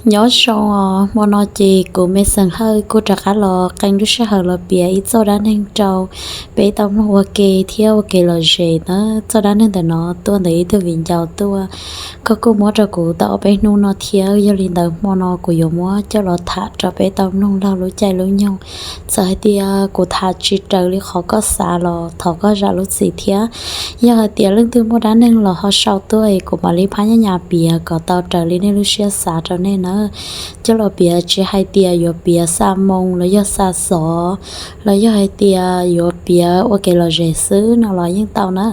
Nyob zoo os, hmo no ces kuv me xeem Hawj kuj rov qab los qee lub sij hawm los piav ib txoj dab neeg rau peb tau mloog ua ke thiab ua kev lom zem na. Txoj dab neeg ntawm no tuaj ntawm ib tug viv ncaus tuaj, koj kuj muab rau kuv tau ob peb hnub no thiab, yog li ntawd hmo no kuv yuav muab coj los tham rau peb tau mloog laug lub caij lub nyoog. Txawm hais tias kuv tham tsis raws li qhov koj xav los thov koj zam lub txim thiab. Yog hais tias leej twg muaj dab neeg los ho sau tuaj es kuv mam li phab nyab nyas piav kom tau raws li nej lub siab xav rau nej na. Coj los piav tsis hais tias yuav piav xa moo los yog xa xov, los yog hais tias yuav piav ua kev lom zem xwb no los yeej tau na.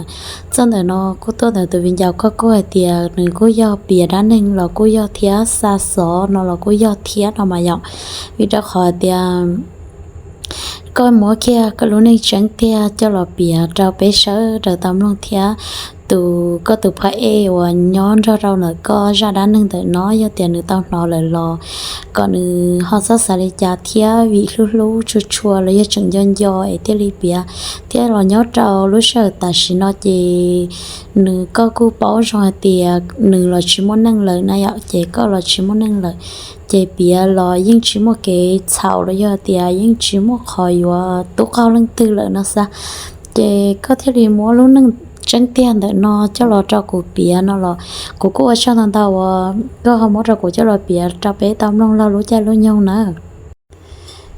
Txoj ntawm no kuj tuaj ntawm tus viv ncaus koj kuj hais tias nws kuj yog piav dab neeg los kuj yog thiab, xa xov no los kuj yog thiab no mas yom. Vim rau qhov hais tias koj muab kiag koj lub neej tseeb tiag coj los piav rau peb sawv daws tau mloog thiab. Tus, koj tus phaj ej uas nyob nrog rau ntawm koj zaj dab neeg ntawm no, yog tias nws tau hnov lawm los kom nws ho txhob xav li cas thiab, vim hlub hlub tshua tshua los yog tseem nco nco es thiaj li piav. Thiab los nyob rau lub sij hawm tam sim no ces nws, koj kuj paub zoo hais tias nws los tsis muaj neej lawm na yom, ces koj los tsis muaj neej lawm, ces piav los yeej tsis muaj kev txhaum los yog tias yeej tsis muaj qhov yuav tub qaug leej twg lawm no xav. Ces koj thiaj li muab lub neej tseeb tiag ntawm no coj los rau kuv piav no los kuv kuj ua tsaug ntau ntau uas koj ho muab rau kuv coj los piav rau peb tau mloog laug lub caij lub nyoog na.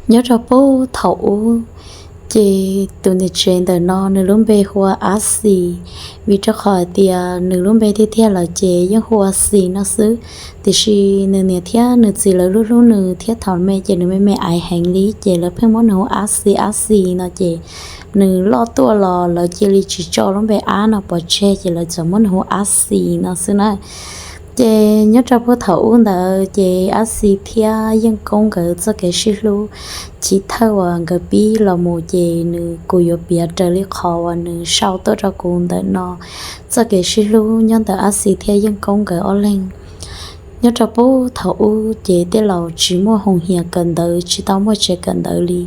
Nyob rau puag thaum ub, ces tus niam tsev ntawm no nws lub npe hu ua Ab Xis, vim rau qhov hais tias nws lub npe tiag tiag lawm ces yeej hu ua Xis no xwb. Tiam sis nws niam thiab nws txiv lawv hlub hlub nws thiab thaum me ces nws me me aiv heev li ces lawv pheej muab nws hu Ab Xis Ab Xis no ces nws loj tuaj los lawv cia li tsis tso lub npe Ab no pov tseg ces lawv txawm muab nws hu Ab Xis no xwb na. Ces nyob rau puag thaum ub ntawd ces Ab Xis thiab Yeej Koob nkawd txoj kev sib hlub chiv thawj uas nkawd pib los mus ces nws, kuv yuav piav raws li qhov uas nws sau tuaj rau kuv ntawm no, txoj kev sib hlub nyob ntawm Ab Xis thiab Yeej Koob nkawd ob leeg. Nyob rau puag thaum ub ces tej laus tsis muaj hoos hias kawm ntawv, tsis tau muaj tsev kawm ntawv li,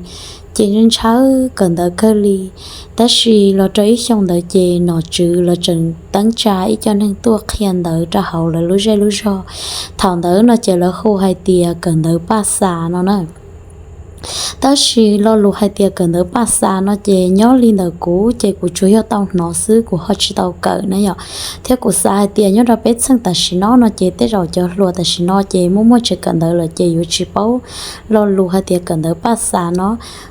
ces ntshaw kawm ntawv kawg li. Tab sis los rau ib xyoo ntawd ces nom tswv lawv tseem teeb tsa ib co neeg tuaj qhia ntawv rau hauv lawv lub zej lub zog. Thaum ntawd no ces lawv hu hais tias kawm ntawv paj xas no na. Tab sis lo lus hais tias kawm ntawv paj xas no ces nyob li ntawm kuv ces kuv tsuas yog tau hnov xwb, kuv ho tsis tau kawm na yom. Thiab kuv xav hais tias nyob rau peb txheej tam sim no no ces tej zaum cov hluas tam sim no ces muaj muaj tsev kawm ntawv lawm ces yuav tsis paub lo lus hais tias kawm ntawv paj xas no.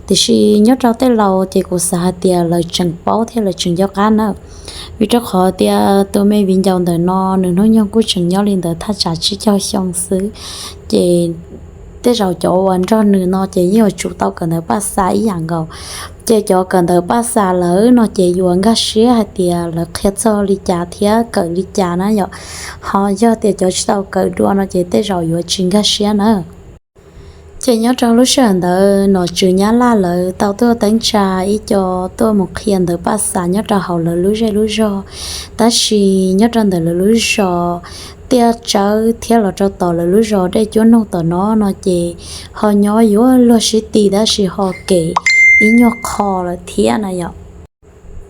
Tiam sis nyob rau tej laus ces kuv xav hais tias lawv tseem paub thiab lawv tseem nco qab na. Vim rau qhov tias tus me viv ncaus ntawm no nws hnub nyoog kuj tseem nyob li ntawd thaj tsam tsib caug xyoo xwb, ces tej zaum cov uas nrog nws no ces yeej yuav tsum tau kawm ntawv paj xas ib yam nkaus. Ces cov kawm ntawv paj xas lawm no ces yuav nkag siab hais tias lawv qhia txog li cas thiab kawm li cas na yom. Ho yog tias cov tsis tau kawm dua no ces tej zaum yuav tsis nkag siab na. Ces nyob rau lub sij hawm ntawd nom tswv Nyab Laj lawv tau tuaj teeb tsa ib co tuaj mus qhia ntawv paj xas nyob rau hauv lawv lub zej lub zog. Tab sis nyob rau ntawm lawv lub zos Tiaj Tsawb thiab los rau tom lawv lub zos Dej Cuab Noog tom no no ces ho nyob yuav luag sib ti tab sis ho kem ib nyuag qho lawm thiab na yom.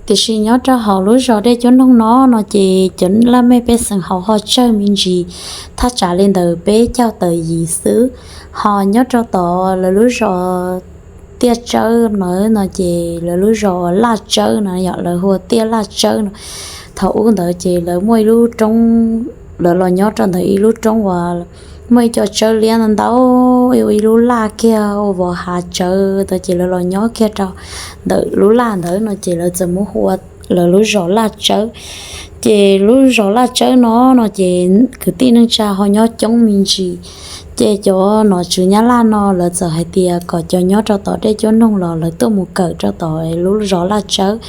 Tiam sis nyob rau hauv lub zos Dej Cuab Noog no no ces cov laj mej pej xeem hauv ho tsawg me ntsis, thaj tsam li ntawm peb caug tawm yim xwb. Ho nyob rau tom lawv lub zos Tiaj Tsawb no no ces lawv lub zos Laj Tsawb no yom, lawv hu ua Tiaj Laj Tsawb no. Thaum ub ntawd ces lawv muaj ib lub roob, lawv los nyob rau ntawm ib lub roob uas muaj ib co tsawb liab ntau ntau, ib lub laj kiag ua vov hav tsawv ntawd ces lawv los nyob kiag rau ntawm lub laj ntawd no ces lawv txawm muab hu ua lawv lub zos Laj Tsawb. Ces lub zos Laj Tsawb no no ces kwv tij neej tsa ho nyob coob me ntsis. Ces cov nom tswv Nyab Laj no lawv txawm hais tias kom cov nyob rau tom Dej Cuab Noog los lawv tuaj mus kawm rau tom lub zos Laj Tsawb.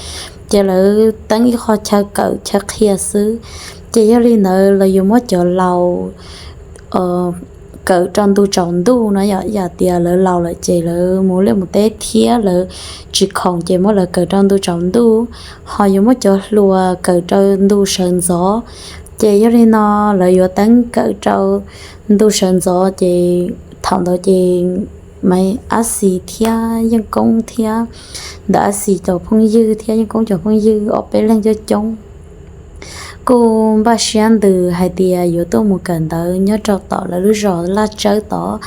Ces lawv teeb ib qho chaw kawm chaw qhia xwb. Ces yog li ntawd lawv yuav muab cov laus kawm rau ntu tsaus ntuj no yom, yam tias lawv laus lawm ces lawv mus liaj mus teb thiab lawv tsis khoom ces muab lawv kawm rau ntu tsaus ntuj. Ho yuav muab cov hluas kawm rau ntu sawv ntxov. Ces yog li no lawv yuav teeb kawm rau ntu sawv ntxov ces thaum ntawd ces Maiv Ab Xis thiab Yeej Koob thiab ntawm Ab Xis cov phooj ywg thiab Yeej Koob cov phooj ywg ob peb leeg coob coob kuj npaj siab ntws hais tias yuav tuaj mus kawm ntawv nyob rau tom lawv lub zos Laj Tsawb tod.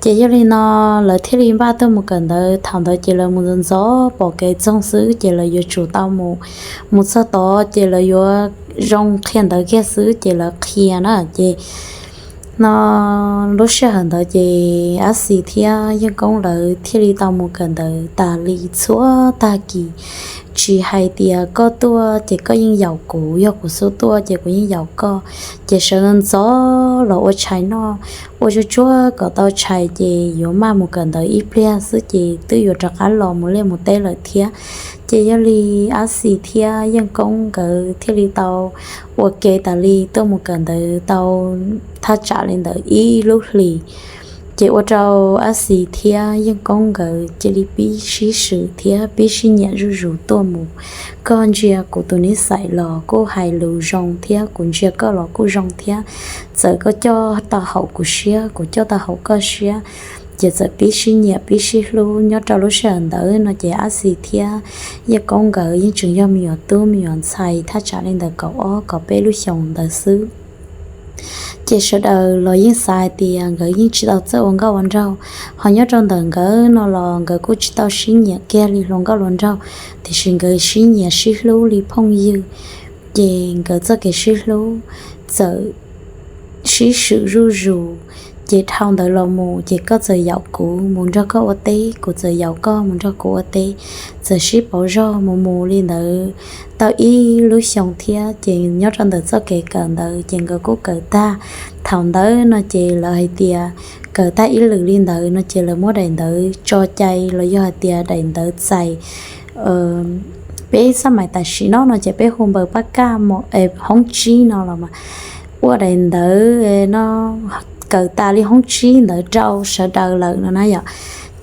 Ces yog li no lawv thiaj li npaj tuaj mus kawm ntawv. Thaum ntawd ces lawv mus ntxov ntxov pom kev txoog xwb ces lawv yuav tsum tau mus. Mus txog tod ces lawv yuav zoo qhia ntawv kiag xwb ces lawv qhia na ces no lub sij hawm ntawd ces Ab Xis thiab Yeej Koob lawv thiaj li tau mus kawm ntawv tas li txhua tag kis. Tsis hais tias koj tuaj ces koj yeej yaum kuv, yog kuv xub tuaj ces kuv yeej yaum koj. Ces sawv ntxov los ua tshais noj, ua tsuag tsuag kom tau tshais ces yuav maj mus kawm ntawv ib pliag xwb ces twb yuav rov qab los mus liaj mus teb lawm thiab. Ces yog li Ab Xis thiab Yeej Koob nkawd thiaj li tau ua ke tas li tuaj mus kawm ntawv tau thaj tsam li ntawd ib lub hlis. Ces ua rau Ab Xis thiab Yeej Koob nkawd cia li pib sib swm thiab pib sib nyiam zuj zus tuaj mus. Koj ntsia kuv tus nib xais los kuj hais lus zoo thiab kuv ntsia koj los kuj zoo thiab. Txawm koj coj tau haum kuv siab, kuv coj tau haum koj siab, ces txawm pib sib nyiam pib sib hlub. Nyob rau lub sij hawm ntawd no ces Ab Xis thiab Yeej Koob nkawd yeej tseem yog me nyuam tub me nyuam ntxhais thaj tsam li ntawd kaum ob kaum peb lub xyoos ntawd xwb. Ces sawv daws los yeej xav hais tias nkawd yeej tsis tau txawj ua nkauj ua nraug, ho nyob rau ntawm nkawd no los nkawd kuj tsis tau sib nyiam kiag li hluas nkauj hluas nraug, tiam sis nkawd sib nyiam sib hlub li phooj ywg. Ces nkawd txoj kev sib hlub txawm sib swm zuj zus. Ces dhau ntawd los mus ces koj txawm yaum kuv mus nrog koj ua teb, kuv txawm yaum koj mus nrog kuv ua teb, txawm sib pauv zog mus mus li ntawd tau ib lub xyoo thiab. Ces nyob rau ntawm txoj kev kawm ntawd ces nkawd kuj kawm tag. Thaum ntawd no ces lawv hais tias kawm tag ib lwm li ntawd no ces lawv muab daim ntawv tso cai los yog hais tias daim ntawv txais peb xab mais tam sim no no ces peb hu npaws pab kaj hoob tsib no los mas ua daim ntawv no kawm tas li hoob tsib ntawd rau sawv daws lawm no na yom.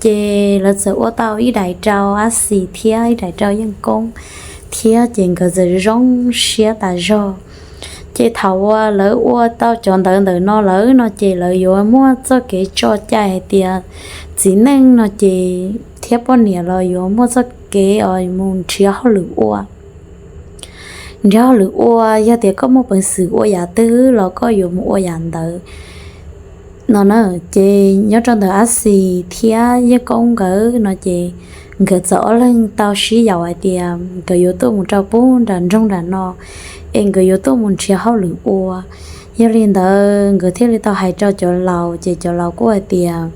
Ces lawv txawm ua tau ib daim rau Ab Xis thiab ib daim rau Yeej Koob thiab ces nkawd txawm zoo siab tas zog. Ces thaum uas lawv ua tau cov ntawv ntawm no lawm no ces lawv yuav muaj txoj kev tso cai hais tias txiv neej no ces thiab poj niam los yuav muaj txoj kev mus nrhiav hauj lwm ua. Nrhiav hauj lwm ua, yog tias koj muaj peev xwm ua yam twg los koj yuav mus ua yam ntawd no na. Ces nyob rau ntawm Ab Xis thiab Yeej Koob nkawd no ces nkawd txawm ob leeg tau sib yaum hais tias nkawd yuav tuaj mus rau pub nram nroog nram no es nkawd yuav tuaj mus nrhiav hauj lwm ua. Yog li ntawd nkawd thiaj li tau hais rau cov laus, ces cov laus kuj hais tias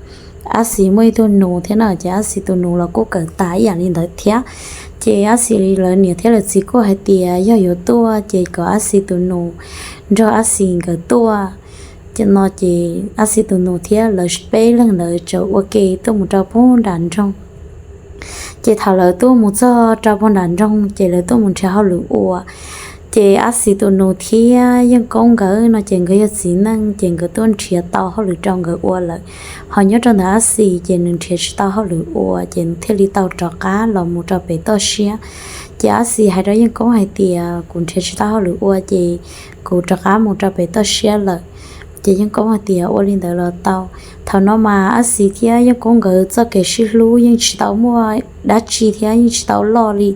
Ab Xis muaj ib tug nus thiab na, ces Ab Xis tus nus los kuj kawm tas ib yam li ntawd thiab. Ces Ab Xis lawv niam thiab lawv txiv kuj hais tias yog yuav tuaj ces kom Ab Xis tus nus nrog Ab Xis nkawd tuaj. Ces no ces Ab Xis tus nus thiab lawv peb leeg ntawd txawm ua ke tuaj mus rau pub nram nroog. Ces thaum lawv tuaj mus txog rau pub nram nroog ces lawv tuaj mus nrhiav hauj lwm ua. Ces Ab Xis tus nus thiab Yeej Koob nkawd no ces nkawd yog txiv neej ces nkawd tuaj nrhiav tau hauj lwm rau nkawd ua lawm. Ho nyob rau ntawm Ab Xis ces nws nrhiav tsis tau hauj lwm ua ces nws thiaj li tau rov qab los mus rau pem toj siab. Ces Ab Xis hais rau Yeej Koob hais tias kuv nrhiav tsis tau hauj lwm ua ces kuv rov qab mus rau pem toj siab lawm. Ces Yeej Koob hais tias ua li ntawd los tau. Thaum no mas Ab Xis thiab Yeej Koob nkawd txoj kev sib hlub yeej tsis tau muaj dab tsi thiab yeej tsis tau loj li,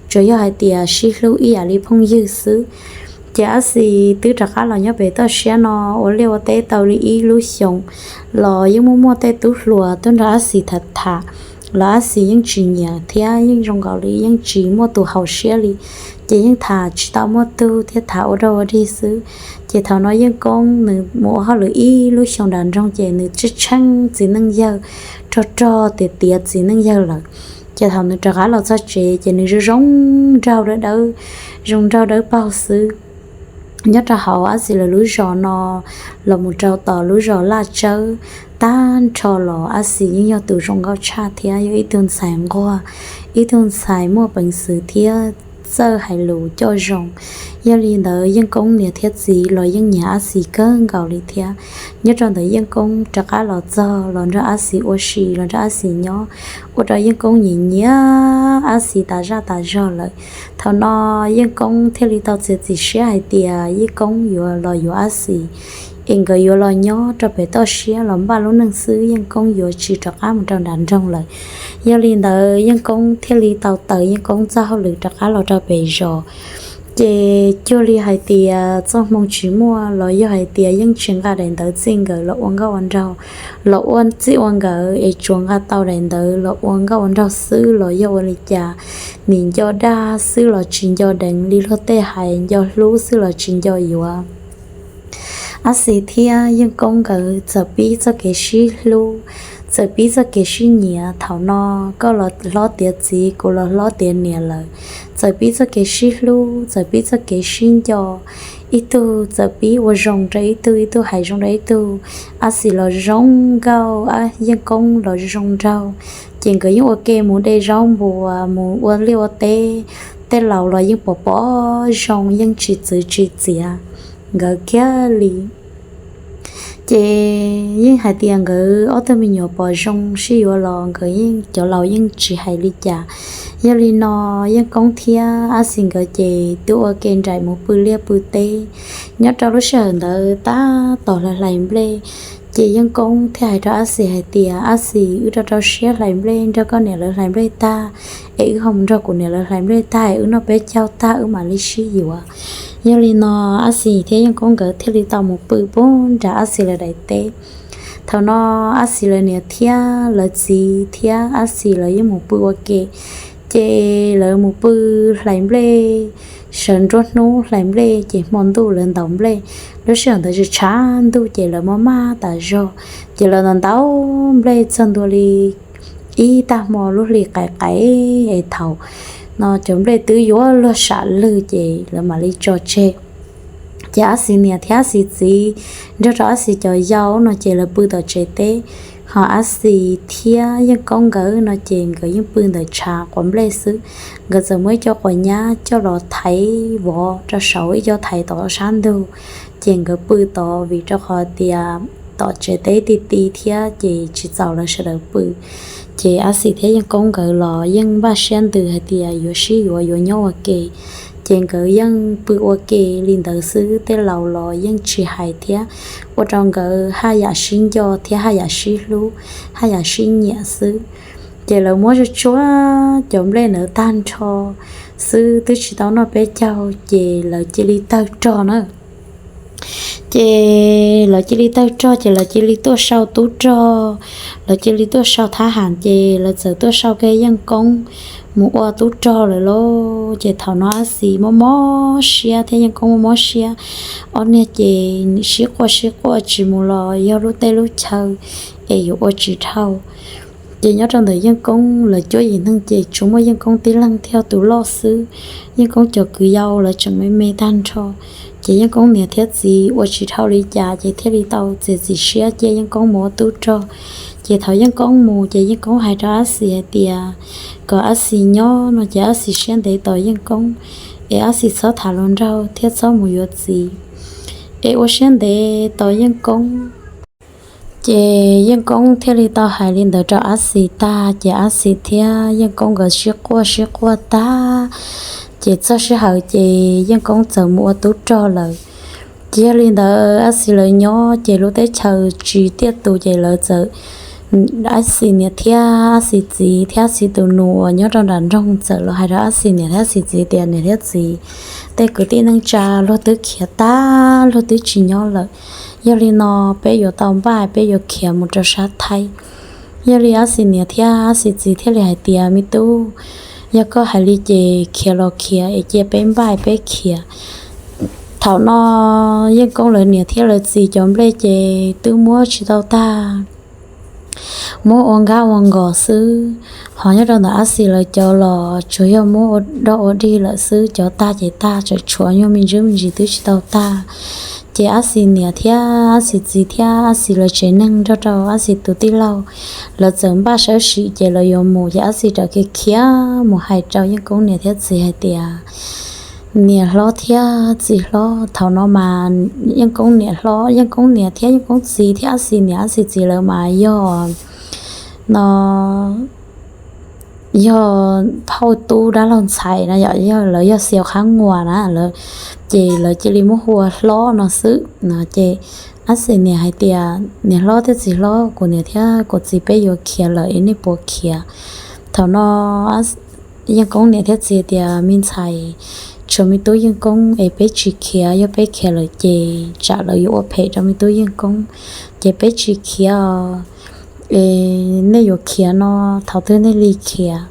tsuas yog hais tias sib hlub ib yam li phooj ywg xwb. Ces Ab Xis twb rov qab los nyob pem toj siab no ua liaj ua teb tau li ib lub xyoos los yeej muaj muaj tej tub hluas tuaj nrog Ab Xis tham tham los Ab Xis yeej tsis nyiam thiab yeej zoo nkaus li yeej tsis muaj tus haum siab li. Ces yeej tham tsis tau muaj tug thiab tham ua dog ua dig xwb. Ces thaum no Yeej Koob nws mus ua hauj lwm ib lub xyoos nram nroog ces nws tsheej tsheej txiv neej yawg, rog rog tiav tiav txiv neej yawg lawm. Ces thaum nws rov qab los txog tsev ces nws zoo zoo nraug dawb dawb, zoo nraug dawb paug xwb. Nyob rau hauv Ab Xis lawv lub zos no los mus rau tom lub zos Laj Tsawb, tag nrho los Ab Xis yeej yog tus zoo nkauj tshaj thiab yog ib tug ntxhais nquag, ib tug ntxhais muaj peev xwm thiab txawj hais lus coj zoo. Yog li ntawd Yeej Koob niam thiab txiv los yeej nyiam Ab Xis kawg nkaus li thiab. Nyob rau ntawm Yeej Koob rov qab los txog los nrog Ab Xis ua si los nrog Ab Xis nyob, ua rau Yeej Koob nyiam nyiam Ab Xis tas zaj tas zog lawm. Thaum no Yeej Koob thiaj li tau txiav txim siab hais tias Yeej Koob yuav los yuav Ab Xis, es nkawd yuav los nyob rau pem toj siab los npaj lub neej xwb, Yeej Koob yuav tsis rov qab mus rau nram nroog lawm. Yog li ntawd Yeej Koob thiaj li tau taws Yeej Koob txoj hauj lwm rov qab los rau pem zos. Ces cuag li hais tias txoj hmoo tsis muaj los yog hais tias yeej tsis nqa daim ntawv txij nkawm los ua nkauj ua nraug, los ua txij ua nkawm es tsuas nqa tau daim ntawv los ua nkauj ua nraug xwb los yog ua li cas, nim nco dag xwb los tsis nco deev li luag tej hais, nco hlub xwb los tsis nco yuav. Ab Xis thiab Yeej Koob nkawd txawm pib txoj kev sib hlub, txawm pib txoj kev sib nyiam. Thaum no koj los hlob tiav txiv, kuv los hlob tiav niam lawm, txawm pib txoj kev sib hlub, txawm pib txoj kev sib nco. Ib tug txawm pib ua zoo rau ib tug, ib tug hais zoo rau ib tug. Ab Xis los zoo nkauj, Yeej Koob los zoo nraug, ces nkawd yeej ua ke mus de zaub npua, mus ua liaj ua teb. Tej laus los yeej pom pom zoo, yeej tsis txwv tsis txiav nkawd kiag li. Ces yeej hais tias nkawd ob tug me nyuam pom zoo sib yuav los nkawd yeej, cov laus yeej tsis hais li cas. Yog li no Yeej Koob thiab Ab Xis nkawd ces twb ua ke nraim mus pw liaj pw teb. Nyob rau lub sij hawm ntawd tab tom hlais hlais nplej, ces Yeej Koob thiaj hais rau Ab Xis hais tias, Ab Xis, wb rau rau siab hlais nplej nrog koj niam lawv hlais nplej tag, es wb ho mus nrog kuv niam lawv hlais nplej tag es wb noj peb caug tag wb mam li sib yuav. Yog li no Ab Xis thiab Yeej Koob nkawd thiaj li tau mus pw puag nram Ab Xis lawv daim teb. Thaum no Ab Xis lawv niam thiab lawv txiv thiab Ab Xis lawv yeej mus pw ua ke, ces lawv mus pw hlais nplej, sawv nruab hnub hlais nplej ces hmo ntuj lawv ntaus nplej. Lub sij hawm ntawd tshav ntuj ces lawv maj maj tas zog, ces lawv ntaus ntaus nplej txog ntua li ib tag hmo lub hli qaim qaim es thaum no cov nplej twb yuav luag sam lwg ces lawv mam li tso tseg. Ces Ab Xis niam thiab Ab Xis txiv nrog rau Ab Xis cov yau no ces lawv pw tom tsev teb, ho Ab Xis thiab Yeej Koob nkawd no ces nkawd yeej pw ntawm tshav quav nplej xwb. Nkawd txawm muaj ib co quav nyab coj los thaiv vov rau saud, ib co thaiv tom sab ntug, ces nkawd pw tod vim rau qhov tias tom tsev teb ti ti thiab ces tsis txaus lawv sawv daws pw. Ces Ab Xis thiab Yeej Koob nkawd los yeej npaj siab ntws hais tias yuav sib yuav yuav nyob ua ke, ces nkawd yeej pw ua ke li ntawd xwb, tej laus los yeej tsis hais thiab, ua rau nkawd haj yam sib nco thiab haj yam sib hlub, haj yam sib nyiam xwb. Ces lawv muab tsuag tsuag cov nplej ntawd tag nrho xwb, twb tsis tau noj peb caug ces lawv cia li tawg rog na. Ces lawv cia li tawg rog ces lawv cia li tuaj sau tub rog, lawv cia li tuaj sau thab ham, ces lawv txawm tuaj sau kiag Yeej Koob mus ua tub rog lawm lauj. Ces thaum no Ab Xis mob mob siab thiab Yeej Koob mob mob siab, ob niag ces sib quaj sib quaj tsis mus los yog lub teb lub chaw es yuav ua tsis dhau. Ces nyob rau ntawm Yeej Koob lawv cuab yim neeg ces tsuas muaj Yeej Koob tib leeg thiaj tus loj xwb. Yeej Koob cov kwv yau lawv tseem me me tag nrho. Ces Yeej Koob niam thiab txiv ua tsis dhau li cas ces thiaj li tau txiav txim siab cia Yeej Koob mus ua tub rog. Ces thaum Yeej Koob mus ces Yeej Koob hais rau Ab Xis hais tias kom Ab Xis nyob no ces Ab Xis siab ntev tos Yeej Koob, es Ab Xis txhob tham hluas nraug thiab txhob mus yuav txiv, es ua siab ntev tos Yeej Koob. Ces Yeej Koob thiaj li tau hais li ntawd rau Ab Xis tag ces Ab Xis thiab Yeej Koob nkawd sib quaj sib quaj tag, ces txog sij hawm ces Yeej Koob txawm mus ua tub rog lawm. Ces yog li ntawd Ab Xis lawv nyob ces lub teb chaws tsis tiaj tus ces lawv txawm, Ab Xis niam thiab Ab Xis txiv thiab Ab Xis tus nus uas nyob rau nram nroog txawm los hais rau Ab Xis niam thiab Ab Xis txiv tias, Niam thiab txiv, tej kwv tij neej tsa luag twb khiav tag, luag twb tsis nyob lawm. Yog li no peb yuav tau npaj, peb yuav khiav mus rau sab Thaib. Yog li Ab Xis niam thiab Ab Xis txiv thiaj li hais tias, Me tub, yog koj hais li ces khiav los khiav es cia peb npaj peb khiav. Thaum no Yeej Koob lawv niam thiab lawv txiv cov nplej ces twb muab tsis tau tag, muab ua nkab ua nkos xwb. Ho nyob rau ntawm Ab Xis lawv cov los tsuas yog muab ua dog ua dig lawm xwb, cov tag ces tag, tseem tshuav nyuag me ntsis me ntsis twb tsis tau tag. Ces Ab Xis niam thiab Ab Xis txiv thiab Ab Xis lawv tsev neeg nrog rau Ab Xis tus tij laug, lawv txawm npaj sawv sim ces lawv yuav mus ces Ab Xis raws kev khiav mus hais rau Yeej Koob niam thiab txiv hais tias, Niam hlob thiab txiv hlob, thaum no mas Yeej Koob niam hlob, Yeej Koob niam thiab Yeej Koob txiv thiab Ab Xis niam Ab Xis txiv lawv mas yog no yog phauj tub dab laug ntxhais no, yog lawv yog xiaus qhab nguas na, ces lawv cia li muab hu ua hlob no xwb no. Ces Ab Xis niam hais tias, Niam hlob thiab txiv hlob, kuv niam thiab kuv txiv peb yuav khiav lawm es nej puas khiav? Thaum no Yeej Koob niam thiab txiv tias, Me ntxhais, tshuav me tub Yeej Koob es peb tsis khiav, yog peb khiav lawm ces tsam lawv yuav ua phem rau me tub Yeej Koob, ces peb tsis khiav os. Es nej yuav khiav no thaum twg nej li khiav.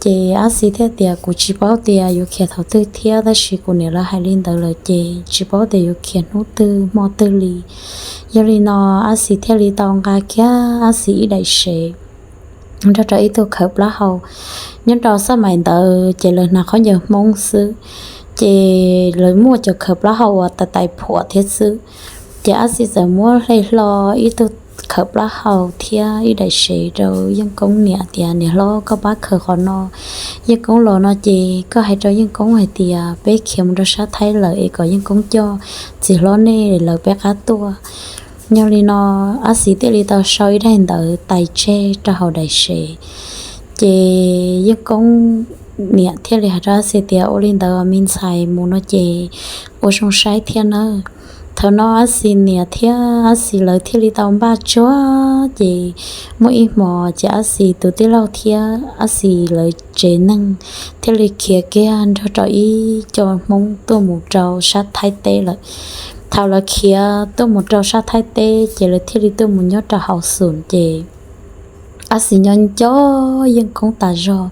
Ces Ab Xis thiaj tias, kuv tsis paub tias yuav khiav thaum twg thiab, tab sis kuv niam lawv hais li ntawd lawm ces tsis paub tias yuav khiav hnub twg hmo twg li. Yog li no Ab Xis thiaj li tau nqa kiag Ab Xis ib daim sev nrog rau ib tug khawv plaub hau. Nyob rau xab maim ntawd ces lawv hnav khaub ncaws Hmoob xwb, ces lawv muaj cov khawv plaub hau uas tais tais phuam thiab xwb. Ces Ab Xis txawm muab hle hlo ib tug khawv plaub hau thiab ib daim sev rau Yeej Koob niam tias, niam hlob, koj pab khaws qhov no. Yeej Koob los no ces koj hais rau Yeej Koob hais tias peb khiav mus rau sab Thaib lawm es kom Yeej Koob coj txiv hlob nej lawv peb qab tuaj. Yog li no Ab Xis thiaj li tau sau ib daim ntawv tais tseg rau hauv daim sev. Ces Yeej Koob niam thiaj li hais rau Ab Xis tias, ua li ntawd me ntxhais, mus no ces ua zoo saib thiab nawb. Thaum no Ab Xis niam thiab Ab Xis lawv thiaj li tau npaj tsuag, ces muaj ib hmos ces Ab Xis tus tij laug thiab Ab Xis lawv tsev neeg thiaj li khiav kiag nrog rau ib co Hmoob tuaj mus rau sab Thaib teb lawm. Thaum lawv khiav tuaj mus rau sab Thaib teb ces lawv thiaj li tuaj mus nyob rau hauv xum ces Ab Xis nyob nco Yeej Koob tas zog.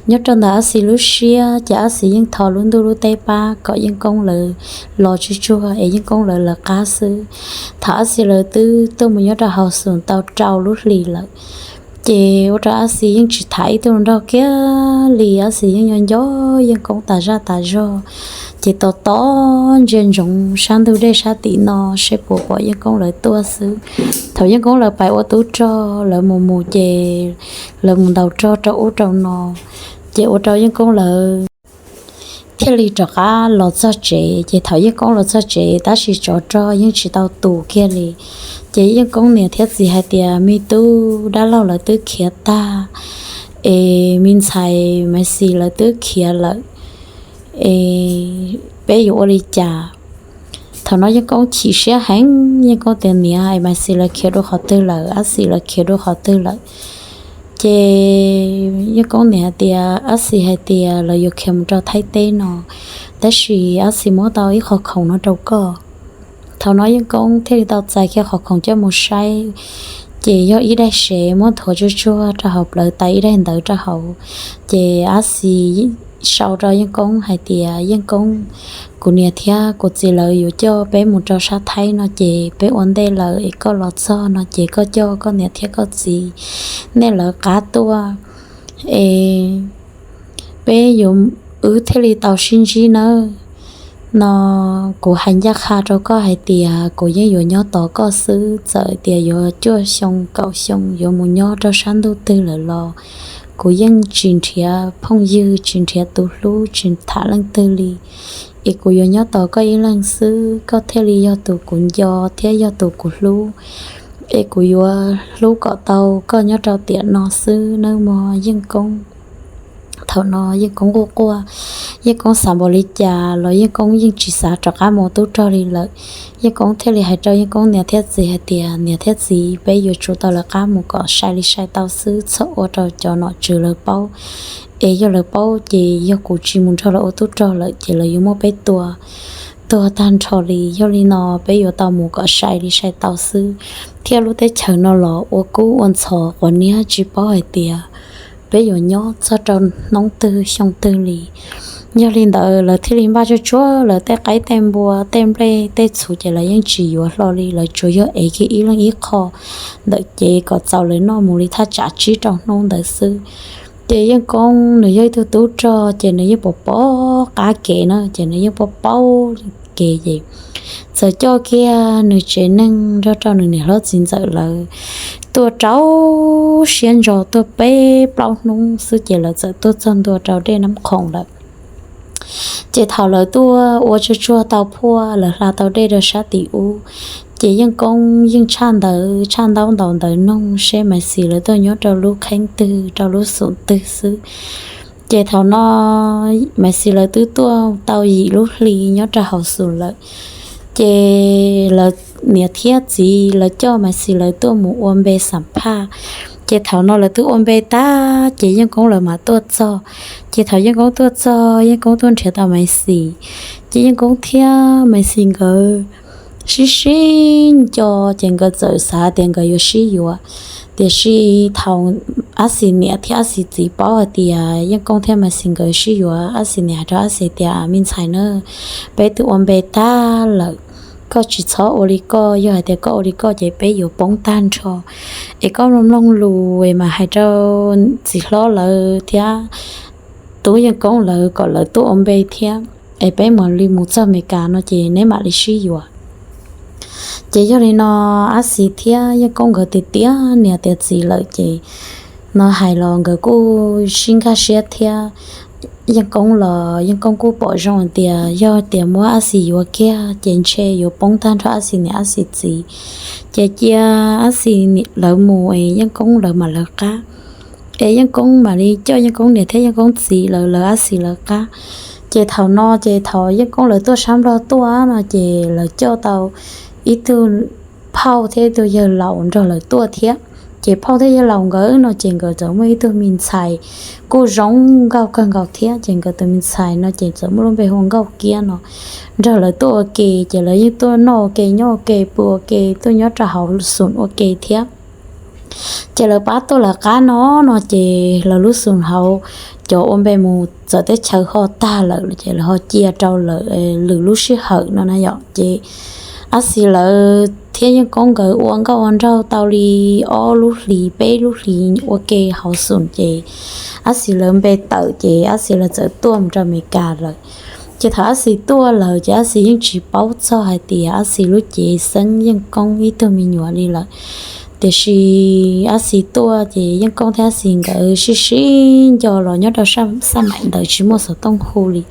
Nyob rau ntawm Ab Xis lub siab ces Ab Xis yeej thov lub ntuj lub teb pab kom Yeej Koob lawv los tsuag tsuag es Yeej Koob lawv lawv qab xwb. Thaum Ab Xis lawv twb tuaj mus nyob rau hauv xum tau rau lub hlis lawm, ces ua rau Ab Xis yeej tsis tham ib tug nraug kiag li, Ab Xis yeej nyob nco Yeej Koob tas zaj tas zog. Ces tos tos ntsia ntsoov sab ntug dej sab tim no seb puas pom Yeej Koob lawv tuaj xwb. Thaum Yeej Koob lawv pais ua tub rog, lawv mus mus ces lawv mus ntaus rog rau ub rau no, ces ua rau Yeej Koob lawv thiaj li rov qab los txog tsev. Ces thaum Yeej Koob los txog tsev tab sis tsov rog yeej tsis tau tus kiag li. Ces Yeej Koob niam thiab txiv hais tias, me tub, dab laug lawv twb khiav tag, es me ntxhais Maiv Xis lawv twb khiav lawm, es peb yuav ua li cas? Thaum no Yeej Koob chim siab heev, Yeej Koob tias, niam, es Maiv Xis lawv khiav dua qhov twg lawm, Ab Xis lawv khiav dua qhov twg lawm? Ces Yeej Koob niam hais tias, Ab Xis hais tias lawv yuav khiav mus rau Thaib teb no, tab sis Ab Xis muab tau ib qho khoom no rau koj. Thaum no Yeej Koob thiaj li tau txais kiag qhov khoom coj mus saib, ces yog ib daim sev muab nthuav tsuag tsuag rau hauv plawv, tais ib daim ntawv rau hauv. Ces Ab Xis sau rau Yeej Koob hais tias, Yeej Koob, kuv niam thiab kuv txiv lawv yuav coj peb mus rau sab Thaib no ces peb ua ntej lawm, es koj los txog no ces koj coj koj niam thiab koj txiv nej lawv qab tuaj, es peb yuav, wb thiaj li tau sib ntsib nawb. No kuv hais ncaj qha rau koj hais tias kuv yeej yuav nyob tos koj xwb, txawm tias yuav cuaj xyoo kaum xyoo yuav mus nyob rau sab ntuj twg lawm los kuv yeej tsis nrhiav phooj ywg, tsis nrhiav tus hlub, tsis tham leej twg li, es kuv yuav nyob tos koj ib leeg xwb, koj thiaj li yog tus kuv nco thiab yog tus kuv hlub, es kuv yuav hlub kom tau koj nyob rau tiam no xwb nawb mog Yeej Koob. Thaum no Yeej Koob quaj quaj, Yeej Koob xav npaum li cas los Yeej Koob yeej tsis xav rov qab mus tub rog li lawm. Yeej Koob thiaj li hais rau Yeej Koob niam thiab txiv hais tias, niam thiab txiv, peb yuav tsum tau lawv qab mus kom sai li sai tau xwb, txhob ua rau cov nom tswv lawv paub, es yog lawv paub ces yog kuv tsis mus nrog lawv ua tub rog lawm ces lawv yuav muab peb tua tuag tag nrho li. Yog li no peb yuav tau mus kom sai li sai tau xwb, thiab lub teb chaws no los ua kub ua ntxhov quav niab tsis paub hais tias peb yuav nyob txog rau hnub twg xyoo twg li. Yog li ntawd lawv thiaj li npaj tsuag tsuag lawv tej qaib tej npua tej nplej tej txhuv ces lawv yeej tsis yuav hlo li, lawv tsuas yog ev kiag ib leeg ib qho ntawm cev kom txaus lawv noj mus li thaj tsam tsib rau hnub ntawd xwb. Ces Yeej Koob nws yog ib tug tub rog ces nws yeej pom pom qab kev na, ces nws yeej paub paub kev ces txawm coj kiag nws tsev neeg nrog rau nws niam hlob txiv ntxawm lawv tuaj rau siab ntso tuaj peb plaub hnub xwb ces lawv txawm tuaj txog ntua rau dej Nab Khoom lawm. Ces thaum lawv tuaj ua tsuag tsuag tau phuaj, lawv hla tau dej rau sab tim ub, ces Yeej Koob yeej tshaj ntawv tshaj ntaub ntaus ntawv noog seb Maiv Xis lawv tuaj nyob rau lub kheeb twg rau lub xum twg xwb. Ces thaum no Maiv Xis lawv twb tuaj tau yim lub hli nyob rau hauv xum lawm, ces lawv niam thiab txiv lawv coj Maiv Xis lawv tuaj mus ua npe xam phaj. Ces thaum no lawv twb ua npe tag ces Yeej Koob lawv mam tuaj txog. Ces thaum Yeej Koob tuaj txog, Yeej Koob tuaj nrhiav tau Maiv Xis, ces Yeej Koob thiab Maiv Xis nkawd sib sib nco, ces nkawd txawm xav tias nkawd yuav sib yuav. Tiam sis thaum Ab Xis niam thiab Ab Xis txiv paub hais tias Yeej Koob thiab Maiv Xis nkawd sib yuav, Ab Xis niam hais rau Ab Xis tias, me ntxhais na, peb twb ua npe tag lawm, koj tsis txhob ua li koj, yog hais tias koj ua li koj ces peb yuav poob tag nrho. Es koj mloog mloog lus es mam hais rau txiv hlob lawv thiab tub Yeej Koob lawv kom lawv tuaj ua npe thiab, es peb mam li mus txog Amelikas no ces neb mam li sib yuav. Ces yog li no Ab Xis thiab Yeej Koob nkawd tias tias niam tias txiv lawm ces no hais los nkawd kuj sib nkag siab thiab. Yeej Koob los Yeej Koob kuj pom zoo tias yog tias muab Ab Xis yuav kiag ces ntshe yuav poob tag nrho Ab Xis niam Ab Xis txiv. Ces cia Ab Xis lawv mus es Yeej Koob lawv mam lawv qab, es Yeej Koob mam li coj Yeej Koob niam thiab Yeej Koob txiv lawv lawv Ab Xis lawv qab. Ces thaum no ces thaum Yeej Koob lawv tuaj sab Nplog tuaj no ces lawv coj tau ib tug phauj thiab ib tug yawg laus nrog lawv tuaj thiab. Ces phauj thiab yawg laus nkawd no ces nkawd txawm muaj ib tug me ntxhais kuj zoo nkauj kawg nkaus thiab, ces nkawd tus me ntxhais no ces txawm muaj lub npe hu ua Nkauj Kiab no. Nrog lawv tuaj ua ke ces lawv yeej tuaj noj ua ke nyob ua ke pw ua ke tuaj nyob rau hauv xum ua ke thiab. Ces lawv pab tuaj lawv qab no no ces lawv lub xum hauv cov ua npe mus txawv teb chaws ho tag lawm ces lawv ho cia rau lawv lwm lub sij hawm no na yom. Ces Ab Xis lawv thiab Yeej Koob nkawd ua nkauj ua nraug tau li ob lub hlis peb lub hlis ua ke hauv xum ces Ab Xis lawv npe tawm ces Ab Xis lawv txawm tuaj mus rau Amelikas lawm. Ces thaum Ab Xis tuaj lawm ces Ab Xis yeej tsis paub txog hais tias Ab Xis lub cev xeeb Yeej Koob ib tug me nyuam li lawm. Tiam sis Ab Xis tuaj ces Yeej Koob thiab Ab Xis nkawd sib sib nco los nyob rau xaj maim ntawd tsis muaj xov tooj hu li.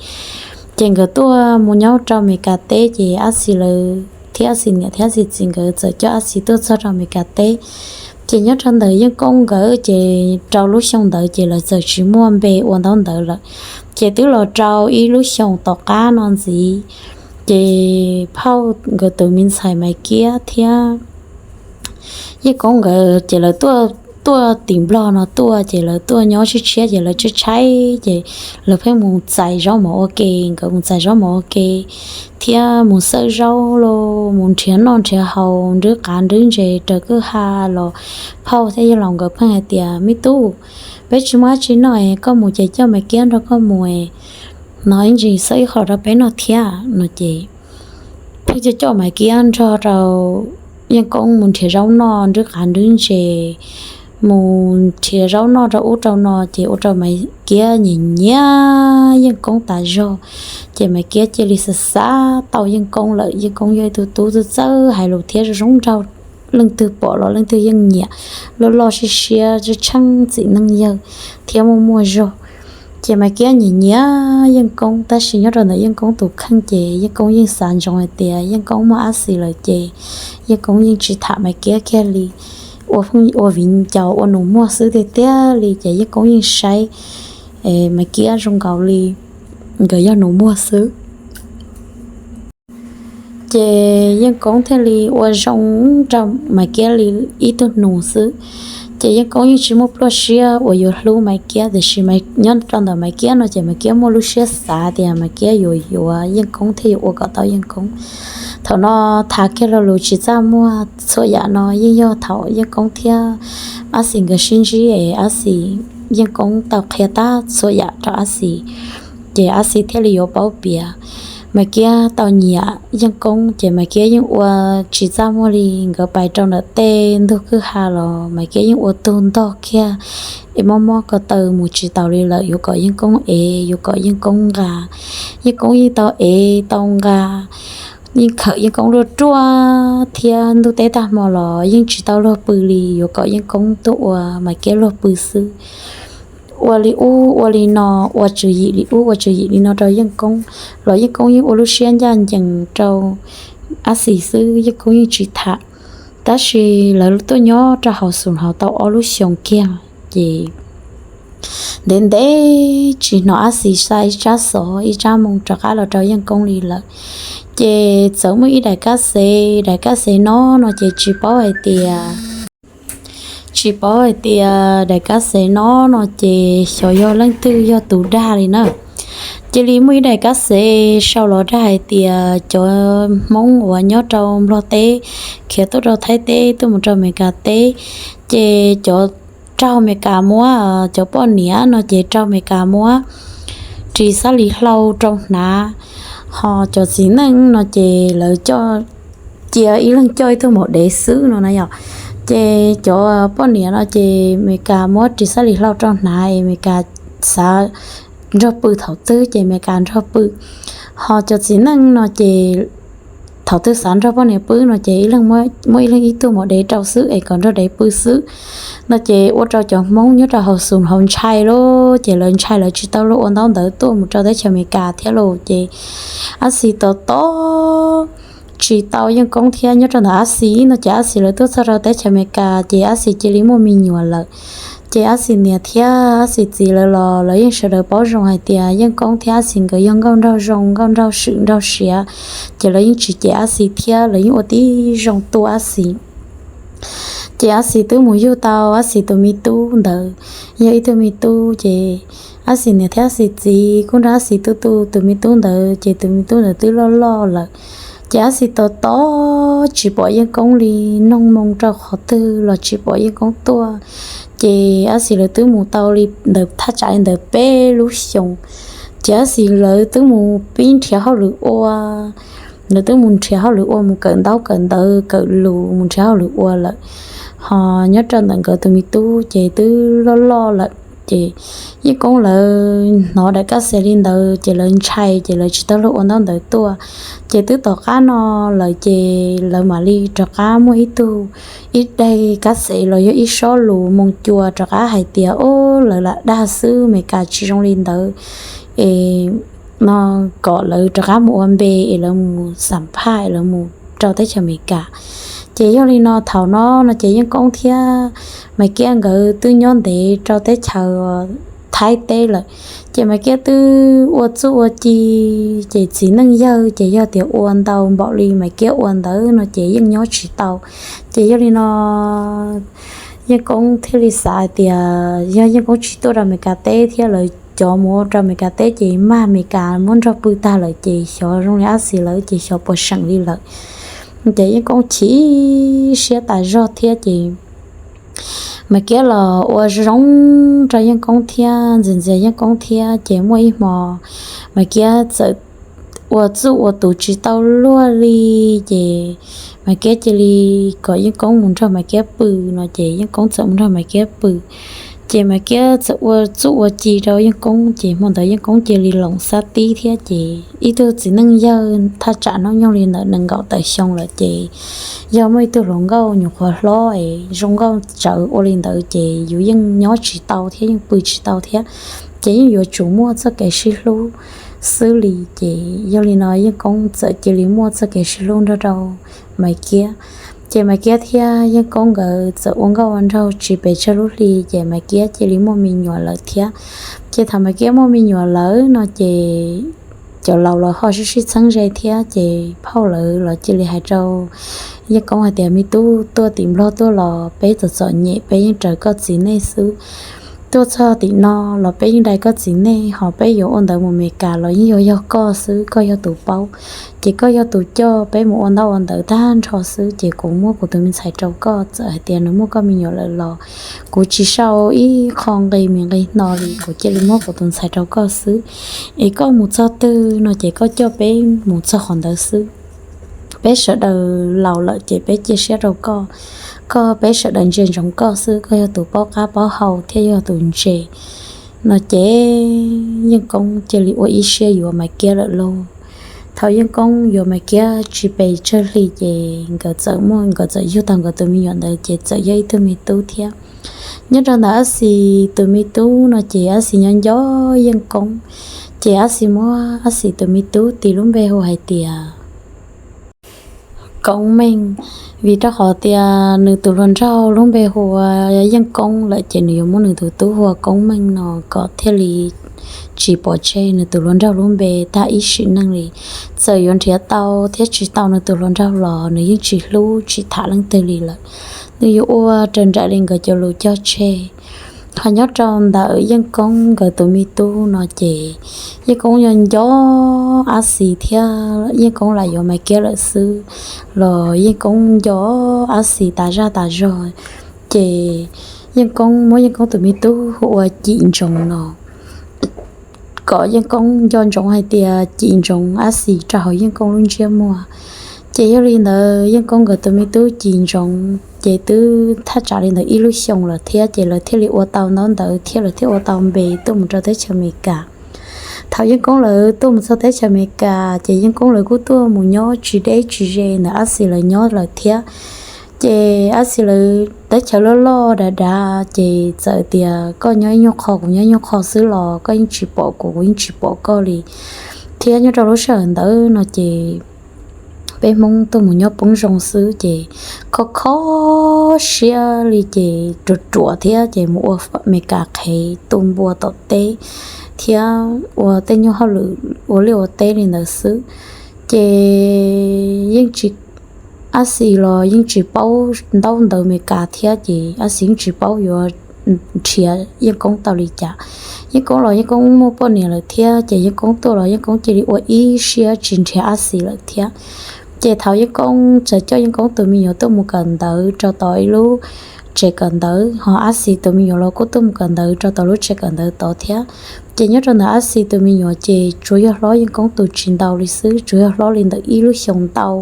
Ces nkawd tuaj mus nyob rau Amelikas teb ces Ab Xis lawv thiab Ab Xis niam thiab Ab Xis txiv nkawd txawm coj Ab Xis tuaj txog rau Amelikas teb. Ces nyob rau ntawm Yeej Koob nkawd ces rau lub xyoo ntawd ces lawv txawm tsis muaj npe ua ntaub ntawv lawm. Ces twb los rau ib lub xyoos tom qab no ntxiv, ces phauj nkawd tus me ntxhais Maiv Kiab thiab Yeej Koob nkawd ces lawv tuaj, tuaj tim Nplog no tuaj ces lawv tuaj nyob tshiab tshiab ces lawv tshaib tshaib ces lawv pheej mus txais zaub mov ua ke, nkawd mus txais zaub mov ua ke thiab mus xawb zaub los mus nrhiav noj nrhiav haus nrhiav qav nrhiav ntses raws kwj ha los phauj thiab yawg laus nkawd pheej hais tias, me tub, peb tsis muaj dab tsi noj es koj mus ces coj Maiv Kiab nrog koj mus es no ib ntsis xawb ib qho rau peb noj thiab no ces pheej coj coj Maiv Kiab nrog rau Yeej Koob mus nrhiav zaub noj nrhiav qav nrhiav ntses, mus nrhiav zaub noj rau ub rau no ces ua rau Maiv Kiab nyiam nyiam Yeej Koob tas zog. Ces Maiv Kiab cia li xav xav tau Yeej Koob lawm. Yeej Koob yog ib tug tub txawj txawj hais lus thiab zoo zoo nraug, leej twg pom los leej twg yeej nyiam, loj loj siab siab tseeb tseeb txim neej yawg thiab muaj muaj zog. Ces Maiv Kiab nyiam nyiam Yeej Koob tab sis nyob rau ntawm Yeej Koob tus kheej ces Yeej Koob yeej xav ntsoov hais tias Yeej Koob muaj Ab Xis lawm ces Yeej Koob yeej tsis tham Maiv Kiab kiag li, ua pheej ua viv ncaus ua nus muag xwb tiag tiag li ces Yeej Koob yeej saib Maiv Kiab zoo nkaus li nkawd yog nus muag xwb. Ces Yeej Koob thiaj li ua zoo rau Maiv Kiab li ib tug nus xwb. Ces Yeej Koob yeej tsis muaj pluaj siab uas yuav hlub Maiv Kiab tiam sis nyob rau ntawm Maiv Kiab no ces Maiv Kiab muaj lub siab xav tias Maiv Kiab yuav yuav Yeej Koob thiaj yuav ua kom tau Yeej Koob. Thaum no tham kiag lo lus tsis txaj muag txhua yam no yeej yog thaum Yeej Koob thiab Ab Xis nkawd sib ntsib es Ab Xis, Yeej Koob tau qhia tag txhua yam rau Ab Xis, ces Ab Xis thiaj li yuav paub piav. Maiv Kiab tau nyiam Yeej Koob ces Maiv Kiab yeej ua tsis txaj muag li. Nkawd pais rau ntawm tej ntug kwj ha los Maiv Kiab yeej ua tug ntog kiag es mob mob ko taw mus tsis taus li lawm, yuav kom Yeej Koob ev, yuav kom Yeej Koob nqa. Yeej Koob yeej tau ev tau nqa, yeej khawm Yeej Koob ruaj ruaj thiab ntuj teb tag hmo los yeej tsis tau luag pw li, yuav kom Yeej Koob tuaj ua Maiv Kiab luag pw xwb. Ua li ub ua li no, ua tswv yim li ub ua tswv yim li no rau Yeej Koob los Yeej Koob yeej ua lub siab ncaj ncees rau Ab Xis xwb, Yeej Koob yeej tsis tham. Tab sis lawv tuaj nyob rau hauv xum hauv tau ob lub xyoos kiag ces ntev ntev tsis hnov Ab Xis xa ib tsab xov ib tsab moo rov qab los rau Yeej Koob li lawm. Ces txawm muaj ib daim kab xev, daim kab xev no no ces tsis paub hais tias, Tsis paub hais tias daim kab xev no no ces xyov yog leej twg yog tus dag li na. Cia li muaj ib daim kab xev sau los dag hais tias cov Hmoob uas nyob rau Nplog teb khiav tuaj rau Thaib teb tuaj mus rau Amelikas teb, ces cov raug Amelikas muab, cov poj niam no ces raug Amelikas muab ris xab lis hlau rau hnav, ho cov txiv neej no ces lawv coj, cia ib leeg coj ib tug maum dev xwb no na yom. Ces cov poj niam no ces Amelikas muab ris xab lis hlau rau hnav es Amelikas xav nrog pw thaum twg ces Amelikas nrog pw, ho cov txiv neej no ces thaum twg xav nrog poj niam pw no ces ib leeg muab ib leeg ib tug maum dev rau xwb es kom nrog dev pw xwb no ces ua rau cov Hmoob nyob rau hauv xus hauv ntshai lawm, ces lawv ntshai lawv tsis tau luag ua ntaub ntawv tuaj mus rau teb chaws Amelikas thiab lauj. Ces Ab Xis tos tos tsis tau Yeej Koob thiab. Nyob rau ntawm Ab Xis no ces Ab Xis lawv tuaj txog rau teb chaws Amelikas ces Ab Xis cia li muaj me nyuam lawm. Ces Ab Xis niam thiab Ab Xis txiv lawv los lawv yeej sawv daws paub zoo hais tias Yeej Koob thiab Ab Xis nkawd yog nkauj nraug zoo, nkauj nraug swm nraug siav, ces lawv yeej tsis cem Ab Xis thiab lawv yeej ua tib zoo tu Ab Xis. Ces Ab Xis twb mus yug tau Ab Xis tus me tub ntawd, yog ib tug me tub ces Ab Xis niam thiab Ab Xis txiv kuj nrog Ab Xis tu tu tus me tub ntawd, ces tus me tub ntawd twb loj loj lawm. Ces Ab Xis tos tos tsis pom Yeej Koob li, noog moo rau qhov twg los tsis pom Yeej Koob tuaj. Ces Ab Xis lawv twb mus tau li ntawd thaj tsam li ntawd peb lub xyoos, ces Ab Xis lawv twb mus pib nrhiav hauj lwm ua, lawv twb mus nrhiav hauj lwm ua, mus kawm ntaub kawm ntawv kawm lus mus nrhiav hauj lwm ua lawm. Ho nyob rau ntawm nkawd tus me tub ces twb loj loj lawm, ces Yeej Koob lawv hnov daim kab xev li ntawd ces lawv ntshai ces lawv tsis tau luag ua ntaub ntawv tuaj. Ces twb tom qab no lawm ces lawv mam li rov qab muaj ib tug, ib daim kab xev los yog ib sob lus moo cua rov qab hais tias, o, lawv lam dag xwb, Amelikas tsis zoo li ntawd, es no kom lawv rov qab mus ua npe es lawv mus xam phaj es lawv mus rau teb chaws Amelikas. Ces yog li no thaum no no ces Yeej Koob thiab Maiv Kiab nkawd twb nyob ntev rau teb chaws Thaib teb lawm. Ces Maiv Kiab twb ua txuj ua ci, ces txiv neej yawg ces yog tias ua ntau npaum li Maiv Kiab ua ntawd no ces yeej nyob tsis tau. Ces yog li no Yeej Koob thiaj li xav hais tias yog Yeej Koob tsis tuaj rau Amelikas teb thiab lawv cov mus rau Amelikas teb ces mag Amelikas muab nrog pw tag lawm ces xyov zoo li Ab Xis lawv ces xyov puas seem li lawm. Ces Yeej Koob chim siab tas zog thiab ces Maiv Kiab los ua zoo rau Yeej Koob thiab ntxias ntxias Yeej Koob thiab ces muaj ib hmo Maiv Kiab txawm ua txuj ua tus tsis tau luag li, ces Maiv Kiab cia li kom Yeej Koob mus nrog Maiv Kiab pw no ces Yeej Koob txawm mus nrog Maiv Kiab pw. Ces Maiv Kiab txawm ua txuj ua ci rau Yeej Koob ces hmo ntawd Yeej Koob cia li loos xab tib thiab ces ib tug txiv neej yawg thaj tsam hnub nyoog li ntawm nees nkaum tawm xyoo lawm ces yog muaj ib tug hluas nkauj nyuam qhuav hlob es zoo nkauj tsawv ua li ntawd ces yus yeej nyob tsis tau thiab yeej pw tsis tau thiab, ces yeej yuav tsum muaj txoj kev sib hlub xwb li. Ces yog li no Yeej Koob txawm cia li muaj txoj kev sib hlub nrog rau Maiv Kiab. Ces Maiv Kiab thiab Yeej Koob nkawd txawm ua nkauj ua nraug tsis pes tsawg lub hli ces Maiv Kiab cia li muaj me nyuam lawm thiab. Ces thaum Maiv Kiab muaj me nyuam lawm no ces cov laus los ho sib sib txheeb ze thiab ces phauj lawv los cia li hais rau Yeej Koob hais tias, me tub, tuaj tim Nplog tuaj los peb txom txom nyem peb yeej raws koj txiv nej xwb. Tuaj txog tim no los peb yeej dai koj txiv nej, ho peb yuav ua ntawv mus Amelikas los yeej yog yog koj xwb, koj yog tus paub. Ces koj yog tus coj peb mus ua ntaub ua ntawv tag nrho xwb, ces kuv muab kuv tus me ntxhais rau koj, txawm hais tias nws muaj koj me nyuam lawm los kuv tsis sau ib qho nqi mis nqi hno li, kuv cia li muab kuv tus ntxhais rau koj xwb. Es koj mus txog twg no ces koj coj peb mus txog qhov ntawd xwb. Peb sawv daws laus lawm ces peb cia siab rau koj, koj peb sawv daws ntsia ntsoov koj xwb, koj yog tus paub qab paub hau thiab yog tus ntse. No ces Yeej Koob cia li ua ib siab yuav Maiv Kiab lawm lauj. Thaum Yeej Koob yuav Maiv Kiab tsis pes tsawg hli ces nkawd txawm muaj, nkawd txawm yug tau nkawd tus me nyuam ntawd ces txawm yog ib tug me tub thiab. Nyob rau ntawm Ab Xis tus me tub no ces Ab Xis nyob nco Yeej Koob, ces Ab Xis muab Ab Xis tus me tub tis lub npe hu hais tias Koob Meej, vim rau qhov tias nws tus hluas nraug lub npe hu ua Yeej Koob lawm ces nws yuav muab nws tus tub hu ua Koob Meej no kom thiaj li tsis pov tseg nws tus hluas nraug lub npe tag ib sim neej li. Txawm yuav nrhiav tau thiab tsis tau nws tus hluas nraug los nws yeej tsis hlub tsis tham leej twg li lawm. Nws yuav ua raws nraim li nkawd cov lus cog tseg. Ho nyob rau ntawm Yeej Koob nkawd tus me tub no ces Yeej Koob nco nco Ab Xis thiab Yeej Koob lam yuav Maiv Kiab lawm xwb los Yeej Koob nco Ab Xis tas zaj tas zog. Ces Yeej Koob muab Yeej Koob tus me tub hu ua Cim Ntsoov no, kom Yeej Koob nco ntsoov hais tias Cim Ntsoov Ab Xis rau hauv Yeej Koob lub ntsiab muag. Ces yog li ntawd Yeej Koob nkawd tus me tub Cim Ntsoov ces twb thaj tsam li ntawd ib lub xyoos lawm thiab ces lawv thiaj li ua tau ntaub ntawv thiab lawv thiaj ua tau npe tuaj mus rau teb chaws Amelikas. Thaum Yeej Koob lawv tuaj mus txog teb chaws Amelikas ces Yeej Koob lawv kuj tuaj mus nyob tsis deb tsis ze ntawm Ab Xis lawv nyob lawm thiab. Ces Ab Xis lawv teb chaws loj loj dav dav ces txawm tias koj nyob ib nyuag qho kuv nyob ib nyuag qho xwb los koj yeej tsis pom kuv, kuv yeej tsis pom koj li. Thiab nyob rau lub sij hawm ntawd no ces peb Hmoob tuaj mus nyob poob zoo xwb ces kho kho siab li ces ruam ruam thiab ces mus ua Amelikas qhev tu npua tom teb thiab ua tej nyuag hauj lwm ua liaj ua teb li ntawd xwb. Ces yeej tsis, Ab Xis los yeej tsis paub ntaub ntawv Amelikas thiab ces Ab Xis yeej tsis paub yuav nrhiav Yeej Koob tau li cas. Yeej Koob los Yeej Koob muaj poj niam lawm thiab ces Yeej Koob tuaj los Yeej Koob cia li ua ib siab tsis nrhiav Ab Xis lawm thiab. Ces thaum Yeej Koob txawm coj Yeej Koob tus me nyuam tuaj mus kawm ntawv rau tom ib lub tsev kawm ntawv, ho Ab Xis tus me nyuam los kuj tuaj mus kawm ntawv rau tom lub tsev kawm ntawv tod thiab. Ces nyob rau ntawm Ab Xis tus me nyuam ces tsuas yog hlob Yeej Koob tus tsis ntau li xwb, tsuas yog hlob li ntawm ib lub xyoos ntau,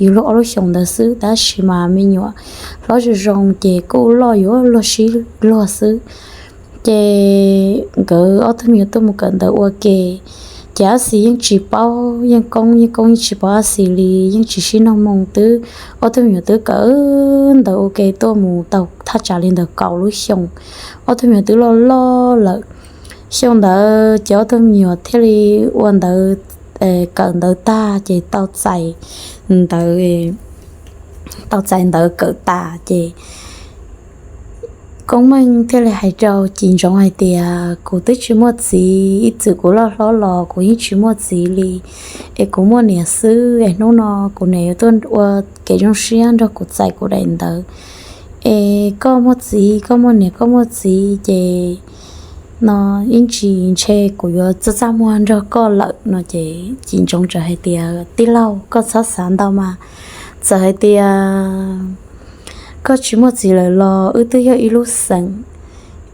yus luag ob lub xyoos ntawd xwb, tab sis mas me nyuam hlob zoo zoo ces kuj loj yuav luag sib luag xwb. Ces nkawd ob tug me nyuam tuaj mus kawm ntawv ua ke, ces Ab Xis yeej tsis paub Yeej Koob, Yeej Koob yeej tsis paub Ab Xis li, yeej tsis sib nug moo twb, ob tug me nyuam twb kawm ntawv ua ke tuaj mus tau thaj tsam li ntawm kaum lub xyoo, ob tug me nyuam twb loj loj lawm. Xyoo ntawd ces ob tug me nyuam thiaj li ua ntawv, kawm ntawv tag ces tau txais ntawv, tau txais ntawv kawm tas ces Koob Meej thiaj li hais rau Cim Ntsoov hais tias, kuv twb tsis muaj txiv, ib txwm kuv loj hlob los kuv yeej tsis muaj txiv li, es kuv muaj niam xwb, es hnub no kuv niam yuav tuaj ua kev zoo siab nrog kuv txais kuv daim ntawv, es koj muaj txiv, koj muaj niam, koj muaj txiv ces no ib ntsis ntshe kuv yuav txaj txaj muag nrog koj lawm no ces Cim Ntsoov txawm hais tias, tij laug, koj txhob xav ntau mas, txawm hais tias koj tsis muaj txiv lawm los wb twb yog ib lub xeem,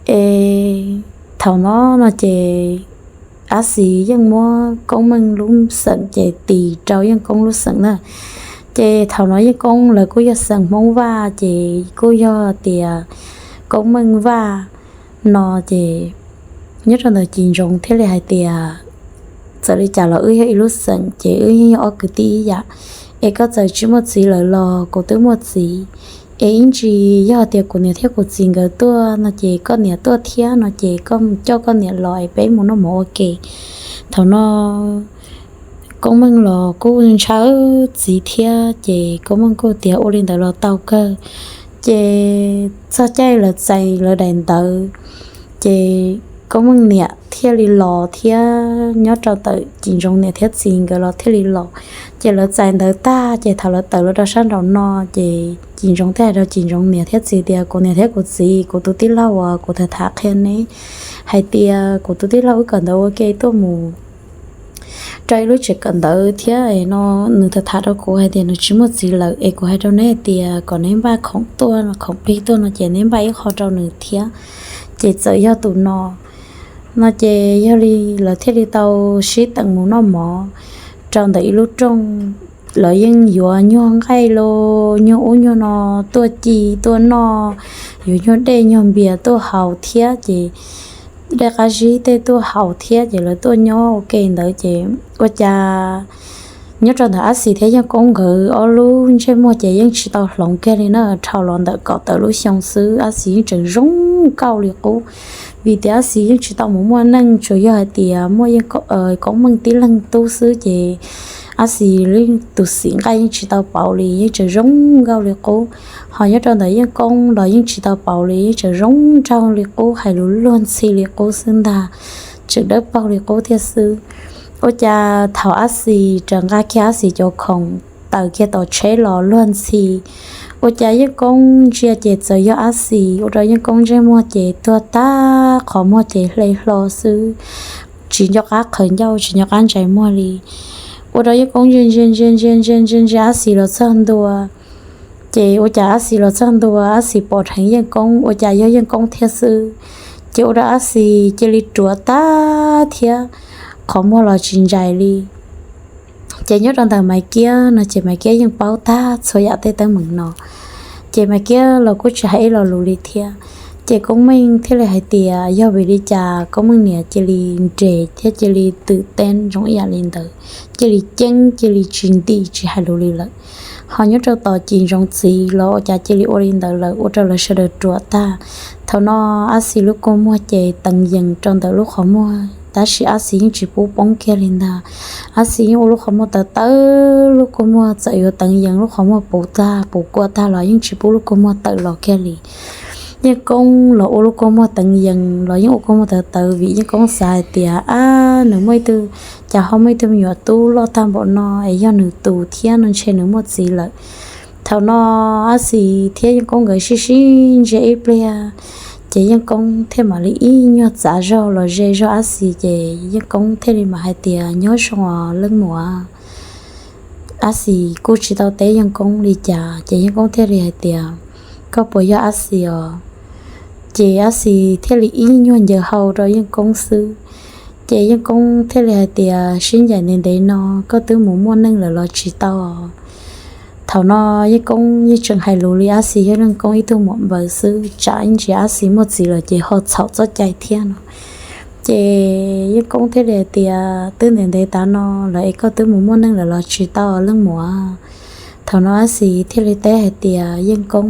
es thaum no no ces Ab Xis yeej muab Koob Meej lub xeem ces tis rau Yeej Koob lub xeem na. Ces thaum no Yeej Koob lawv kuj yog xeem Hmoob Vaj ces kuj yog tias Koob Meej Vaj no ces nyob rau ntawd Cim Ntsoov thiaj li hais tias, txawm li cas los wb yog ib lub xeem ces wb yeej yog ob kwv tij ib yam, es koj txawm tsis muaj txiv lawm los kuv twb muaj txiv, es ib ntsis yog tias kuv niam thiab kuv txiv nkawd tuaj no ces koj niam tuaj thiab no ces koj coj koj niam los es peb mus noj mov ua ke. Thaum no Koob Meej los kuj ntshaw txiv thiab ces Koob Meej kuj tias ua li ntawd los tau kawg. Ces txog caij lawv txais lawv daim ntawv ces Koob Meej niam thiaj li los thiab nyob rau ntawm Cim Ntsoov niam thiab txiv nkawd los thiaj li los. Ces lawv txais ntawv tag ces thaum lawv tawm los rau sab nraum no ces Cim Ntsoov thiaj hais rau Cim Ntsoov niam thiab txiv tias, kuv niam thiab kuv txiv, kuv tus tij laug uas kuv tham tham qhia neb hais tias kuv tus tij laug wb kawm ntawv ua ke tuaj mus rau ib lub tsev kawm ntawv thiab no nws tham tham rau kuv hais tias nws tsis muaj txiv lawm es kuv hais rau neb hais tias kom neb npaj khoom tuaj, khoom plig tuaj no ces neb npaj ib qho rau nws thiab. Ces txawm yog tus no no ces yog li lawv thiaj li tau sib teem mus noj mov rau ntawm ib lub rooj. Lawv yeej yuav nyuag nqaij los nyuag ub nyuag no tuaj ci tuaj noj, yuav nyuag dej nyuag npias tuaj haus thiab ces dej qab zib tej tuaj haus thiab ces lawv tuaj nyob ua ke ntawd ces ua cas nyob rau ntawm Ab Xis thiab Yeej Koob nkawd ob lub ntsej muag ces yeej tsis tau hloov kiag li na, dhau los ntawm kaum tawm lub xyoo xwb Ab Xis yeej tseem zoo nkauj li qub. Vim tias Ab Xis yeej tsis tau mus muaj neej, tsuas yog hais tias muaj Koob Meej tib leeg tub xwb ces Ab Xis tus xim nqaij yeej tsis tau pauv li, yeej tseem zoo nkauj li qub. Ho nyob rau ntawm Yeej Koob los yeej tsis tau pauv li, yeej tseem zoo nraug li qub, hais lus luag ntxhi li qub xwb ntag. tseem dawb paug li qub thiab xwb. Ua cas thaum Ab Xis raws nqa kiag Ab Xis cov khoom taws kiag tom tsheb los luag ntxhi, ua cas Yeej Koob ntsia ces txawm yog Ab Xis, ua rau Yeej Koob ntsej muag ces tuag tag, qhov muag ces hle hlo xwb, tsis nco qab qhawv ncauj, tsis nco qab ntsais muag li. Ua rau Yeej Koob ntsia ntsia ntsia ntsia ntsia ntsia ntsia Ab Xis los txog ntua, ces ua cas Ab Xis los txog ntua, Ab Xis pom dheev Yeej Koob, ua cas yog Yeej Koob thiab xwb. Ces ua rau Ab Xis cia li ruam tag thiab, qhov muag los tsis ntsais li. Ces nyob rau ntawm Maiv Kiab no ces Maiv Kiab yeej paub tag txhua yam tej teeb meem no, ces Maiv Kiab los kuj tsis hais ib lo lus li thiab. Ces Koob Meej thiaj li hais tias yog vim li cas Koob Meej niam cia li nres thiab cia li twm teeb zoo ib yam li ntawd, cia li ceeb cia li tsis nti tsis hais lus li lawm. Ho nyob rau tom Cim Ntsoov txiv los ua cas cia li ua li ntawd lawm, ua rau lawv sawv daws ruam tag. Thaum no Ab Xis lub kua muag ces teev yees rau ntawm lub qhov muag, tab sis Ab Xis yeej tsis pub poob kiag li ntag. Ab Xis yeej ua lub qhov muag tawv tawv, lub kua muag txawm yuav teev yees, lub qhov muag puv tag puv kua tag los yeej tsis pub lub kua muag tawm los kiag li. Yeej Koob los ua lub kua muag teev yees los yeej ua kua muag tawv tawv vim Yeej Koob xav hais tias, ab, nws muaj ib tug, cas ho muaj ib tug me nyuam tub loj tag npaum no es yog nws tus thiab no ntshe nws muaj txiv lawm. Thaum no Ab Xis thiab Yeej Koob nkawd sib sib ntsia ib pliag, ces Yeej Koob thiaj mam li ib nyuag txav zog los ze zog Ab Xis, ces Yeej Koob thiaj li mam hais tias, nyob zoo os leej muam. Ab Xis kuj tsis tau teb Yeej Koob li cas, ces Yeej Koob thiaj li hais tias, koj puas yog Ab Xis os? Ces Ab Xis thiaj li ib nyuag ncaws hau rau Yeej Koob xwb. Ces Yeej Koob thiaj li hais tias, sib ncaim ntev ntev no, koj twb mus muaj neej lawm los tsis tau? Thaum no Yeej Koob yeej tseem hais lus li Ab Xis yog Yeej Koob ib tug muam npaws xwb, tsam ib ntsis Ab Xis muaj txiv lawm ces ho txhaum txoj cai thiab no. Ces Yeej Koob thiaj li hais tias, twb ntev ntev tav no lawm es koj twb mus muaj neej lawm los tsis tau leej muam? Thaum no Ab Xis thiaj li teb hais tias, Yeej Koob,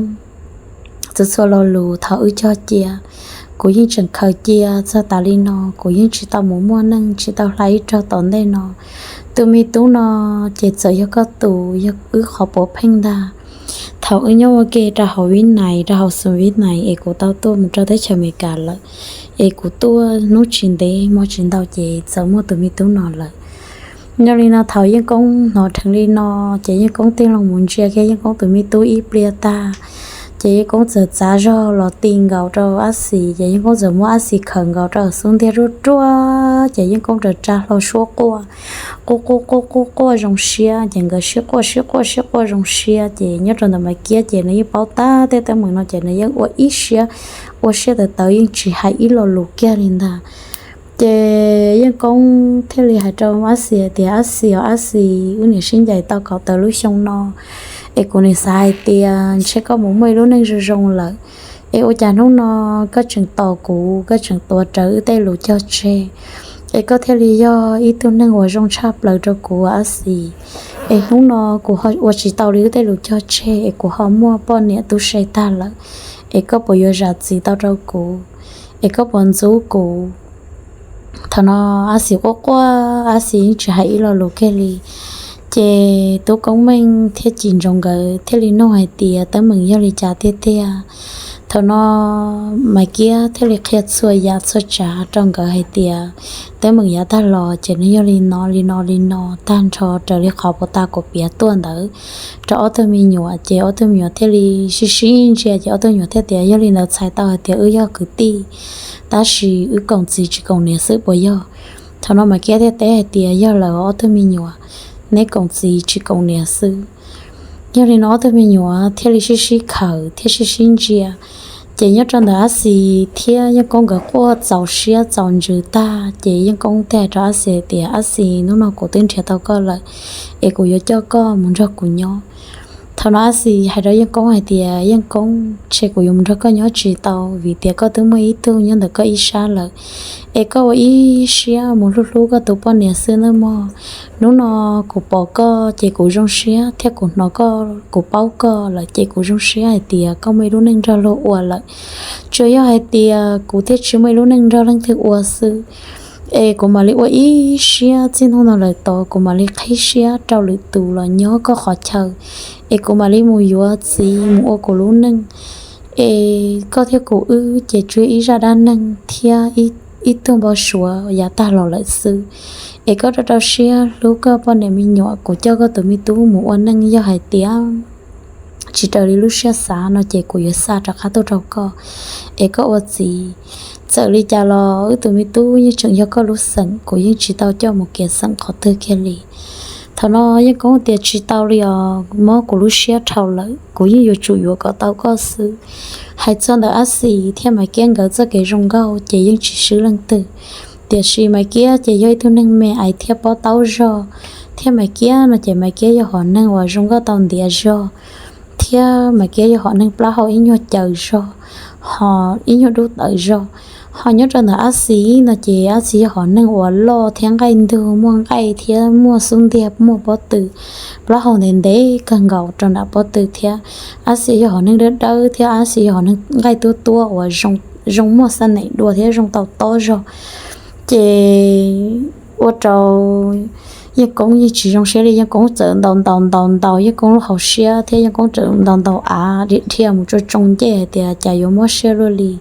txhua txhua lo lus thaum wb cog cia, kuv yeej tseem khaws cia txog tas li no, kuv yeej tsis tau mus muaj neej, tsis tau hla ib rog tom ntej no. Tus me tub no ces txawm yog koj tus, yog wb qhov puav pheej ntag. Thaum wb nyob ua ke rau hauv Vib Nais, rau hauv xeev Vib Nais es kuv tau tuaj mus rau teb chaws Amelikas lawm, es kuv tuaj hnub tsis ntev hmo tsis ntau ces txawm muaj tus me tub no lawm. Yog li no thaum Yeej Koob hnov dheev li no, ces Yeej Koob tig loo mus ntsia kiag Yeej Koob tus me tub ib pliag tag, ces Yeej Koob txawm txav zog los ti nkaus rau Ab Xis, ces Yeej Koob txawm muab Ab Xis khawm nkaus rau xub ntiag ruaj ruaj, ces Yeej Koob rov tsa hlo suab quaj, quaj quaj quaj quaj quaj zoo siab, ces nkawd sib quaj sib quaj sib quaj zoo siab, ces nyob rau ntawm Maiv Kiab ces nws yeej paub tag tej teeb meem no ces nws yeej ua ib siab, ua siab tawv tawv yeej tsis hais ib lo lus kiag li ntag. Ces Yeej Koob thiaj li hais rau Ab Xis hais tias, Ab Xis os Ab Xis, wb niam sib ncaim tau kaum tawm lub xyoo no, es kuv nim xav hais tias ntshe koj mus muaj ib lub neej zoo zoo lawm, es ua cas hnub no koj tseem tos kuv, koj tseem tuav rawv wb tej lus cog tseg, es koj thiaj li yog ib tug neeg uas zoo tshaj plaws rau kuv Ab Xis. Es hnub no kuv ho ua tsis tau li wb tej lus cog tseg, es kuv ho muaj poj niam tub se tag lawm, es koj puas yuav zam txim tau rau kuv, es koj puas ntxub kuv? Thaum no Ab Xis quaj quaj, Ab Xis yeej tsis hais ib lo lus kiag li. Ces Tub Koob Meej thiab Cim Ntsoov nkawd thiaj li nug hais tias teeb meem yog li cas tiag tiag. Thaum no Maiv Kiab thiaj li qhia txhua yam txhua tsav rau nkawd hais tias teeb meem yav tag los ces nws yog li no li no li no tag nrho, raws li qhov puag ta kuv piav tuaj ntawd rau ob tug me nyuam. Ces ob tug me nyuam thiaj li sib sib ntsia, ces ob tug me nyuam thiaj tias, yog li ntawd txhais tau hais tias wb yog kwv tij, tab sis wb koom txiv tsis koom niam xwb puas yog? Thaum no Maiv Kiab thiaj teb hais tias, yog lawm ob tug me nyuam, neb koom txiv tsis koom niam xwb. Yog li no ob tug me nyuam thiaj li sib sib khawm thiab sib sib ntsia. Ces nyob rau ntawm Ab Xis thiab Yeej Koob nkawd quaj txaus siab txaus ntsws tag, ces Yeej Koob thiaj hais rau Ab Xis hais tias, Ab Xis, hnub no kuv twb nrhiav tau koj lawm, es kuv yuav coj koj mus nrog kuv nyob. Thaum no Ab Xis hais rau Yeej Koob hais tias, Yeej Koob, ntshe kuv yuav mus nrog koj nyob tsis tau, vim tias koj twb muaj ib tug nyob ntawm koj ib sab lawm, es koj ua ib siab mus hlub hlub koj tus poj niam xwb nawb mog. Hnub no kuv pom koj ces kuv zoo siab, thiab kuv hnov koj, kuv paub koj lawm ces kuv zoo siab hais tias koj muaj ib lub neej nrog luag ua lawm. Tsuas yog hais tias kuv thiaj tsis muaj ib lub neej nrog leej twg ua xwb, es kuv mam li ua ib siab txij hnub no lawm tod kuv mam li qhib siab rau lwm tus los nyob koj qhov chaw, es kuv mam li mus yuav txiv mus ua kuv lub neej. Es koj thiab kuv wb ces tsuas yog ib zaj dab neeg thiab ib ib tug npau suav yav tag los lawm xwb. Es koj rau rau siab hlub koj poj niam me nyuam, kuv coj koj tus me tub mus ua neej, yog hais tias tsis raws li lub siab xav no ces kuv yuav xa rov qab tuaj rau koj, es koj ua txiv. Txawm li cas los wb tus me tub yeej tseem yog koj lub xeem, kuv yeej tsis tau coj mus kiag xeem qhov twg kiag li. Thaum no Yeej Koob tias tsis tau li os, mob kuv lub siab dhau lawm, kuv yeej yuav tsum yuav kom tau koj xwb. Hais txog ntawm Ab Xis thiab Maiv Kiab nkawd txoj kev zoo nkauj ces yeej tsis swb leej twg. Tiam sis Maiv Kiab ces yog ib tug neeg me aiv thiab pob taub zog, thiab Maiv Kiab no ces Maiv Kiab yog hom neeg uas zoo nkauj tau ntiav zog, thiab Maiv Kiab yog hom neeg plaub hau ib nyuag caws zog, ho ib nyuag dub tawv zog. Ho nyob rau ntawm Ab Xis no ces Ab Xis yog hom neeg uas loj thiab nqaij ntug, muaj nqaij thiab muaj xub ntiag, muaj pob tw, plaub hau ntev ntev kawg nkaus rau nram pob tw thiab. Ab Xis yog hom neeg dawb dawb thiab Ab Xis yog hom neeg nqaij tuab tuab uas zoo muaj xab neem dua thiab zoo tau tob zog. Ces ua rau Yeej Koob yeej tsis zoo siab li, Yeej Koob txawm ntaus ntaus ntaus ntaus Yeej Koob lub hauv siab thiab Yeej Koob txawm ntaus ntaus av dhia mus tsoo tsoo ncej hais tias cas yuav mob siab luaj li.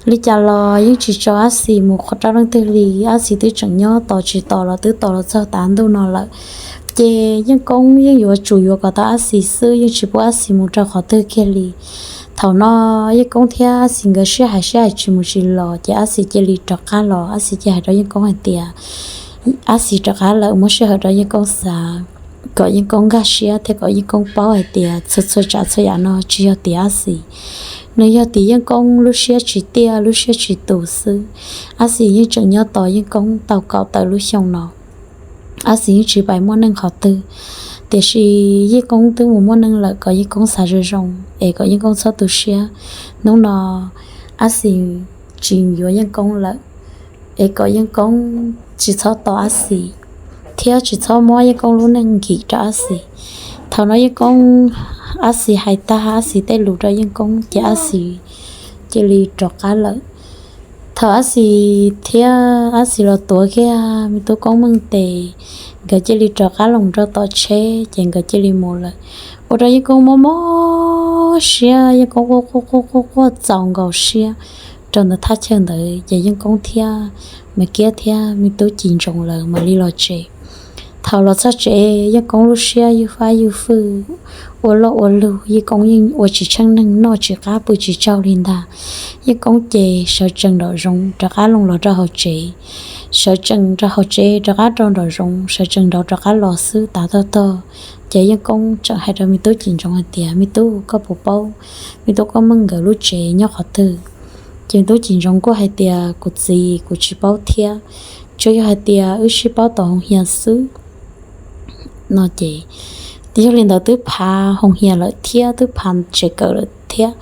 Li cas los yeej tsis tso Ab Xis mus qhov rau leej twg li. Ab Xis twb tseem nyob tos tsis tos los twb tos los txog tav ntuj no lawm. Ces Yeej Koob yeej yuav tsum yuav kom tau Ab Xis xwb, yeej tsis pub Ab Xis mus rau qhov twg kiag li. Thaum no Yeej Koob thiab Ab Xis nkawd sib hais sib hais tsis mus tsis los ces Ab Xis cia li rov qab los. Ab Xis cia hais rau Yeej Koob hais tias Ab Xis rov qab lawm, muab sij hawm rau Yeej Koob xav, kom Yeej Koob nkag siab thiab kom Yeej Koob paub hais tias txhua txhua tsav txhua yam no tsis yog tim Ab Xis, nws yog tim Yeej Koob lub siab tsis tiaj lub siab tsis tus xwb. Ab Xis yeej tseem nyob tos Yeej Koob tau kaum tawm lub xyoo no. Ab Xis yeej tsis pais muaj neej qhov twg, tiam sis Yeej Koob twb mus muaj neej lawm, kom Yeej Koob xav zoo zoo es kom Yeej Koob txhob tu siab. Hnub no Ab Xis tsis yuav Yeej Koob lawm, es kom Yeej Koob tsis txhob tos Ab Xis thiab tsis txhob muab Yeej Koob lub neej nkim rau Ab Xis. Thaum no Yeej Koob, Ab Xis hais tag Ab Xis tej lus rau Yeej Koob ces Ab Xis cia li rov qab lawm. Thaum Ab Xis thiab Ab Xis los tuav kiag me tub Koob Meej tes, nkawd cia li rov qab los rau tom tsheb ces nkawd cia li mus lawm. Ua rau Yeej Koob mob mob siab, Yeej Koob quaj quaj quaj quaj quaj txaus nkaus siab rau ntawm thaj chaw ntawd ces Yeej Koob thiab Maiv Kiab thiab me tub Cim Ntsoov lawv mam li los tsev. Thaum los txog tsev Yeej Koob lub siab ywj fab ywj fwj, ua loj ua lug, Yeej Koob yeej ua tsis tsheej neeg, noj tsis qab pw tsis tsaug li ntag. Yeej Koob ces sawv tsees nraum zoov rov qab loo los rau hauv tsev, sawv tsees rau hauv tsev rov qab rau nraum zoov, sawv tsees nraud rov qab los xwb tas tog tog. Ces Yeej Koob tseem hais rau me tub Cim Ntsoov hais tias, Me tub, koj puas paub me tub Koob Meej nkawd lub tsev nyob qhov twg? Ces me tub Cim Ntsoov kuj hais tias, Kuv txiv, kuv tsis paub thiab, tsuas yog hais tias wb sib paub tom Hoo Hias xwb no ces, yog li ntawd twb phav Hoo Hias lawm thiab twb phav tsev kawm lawm thiab,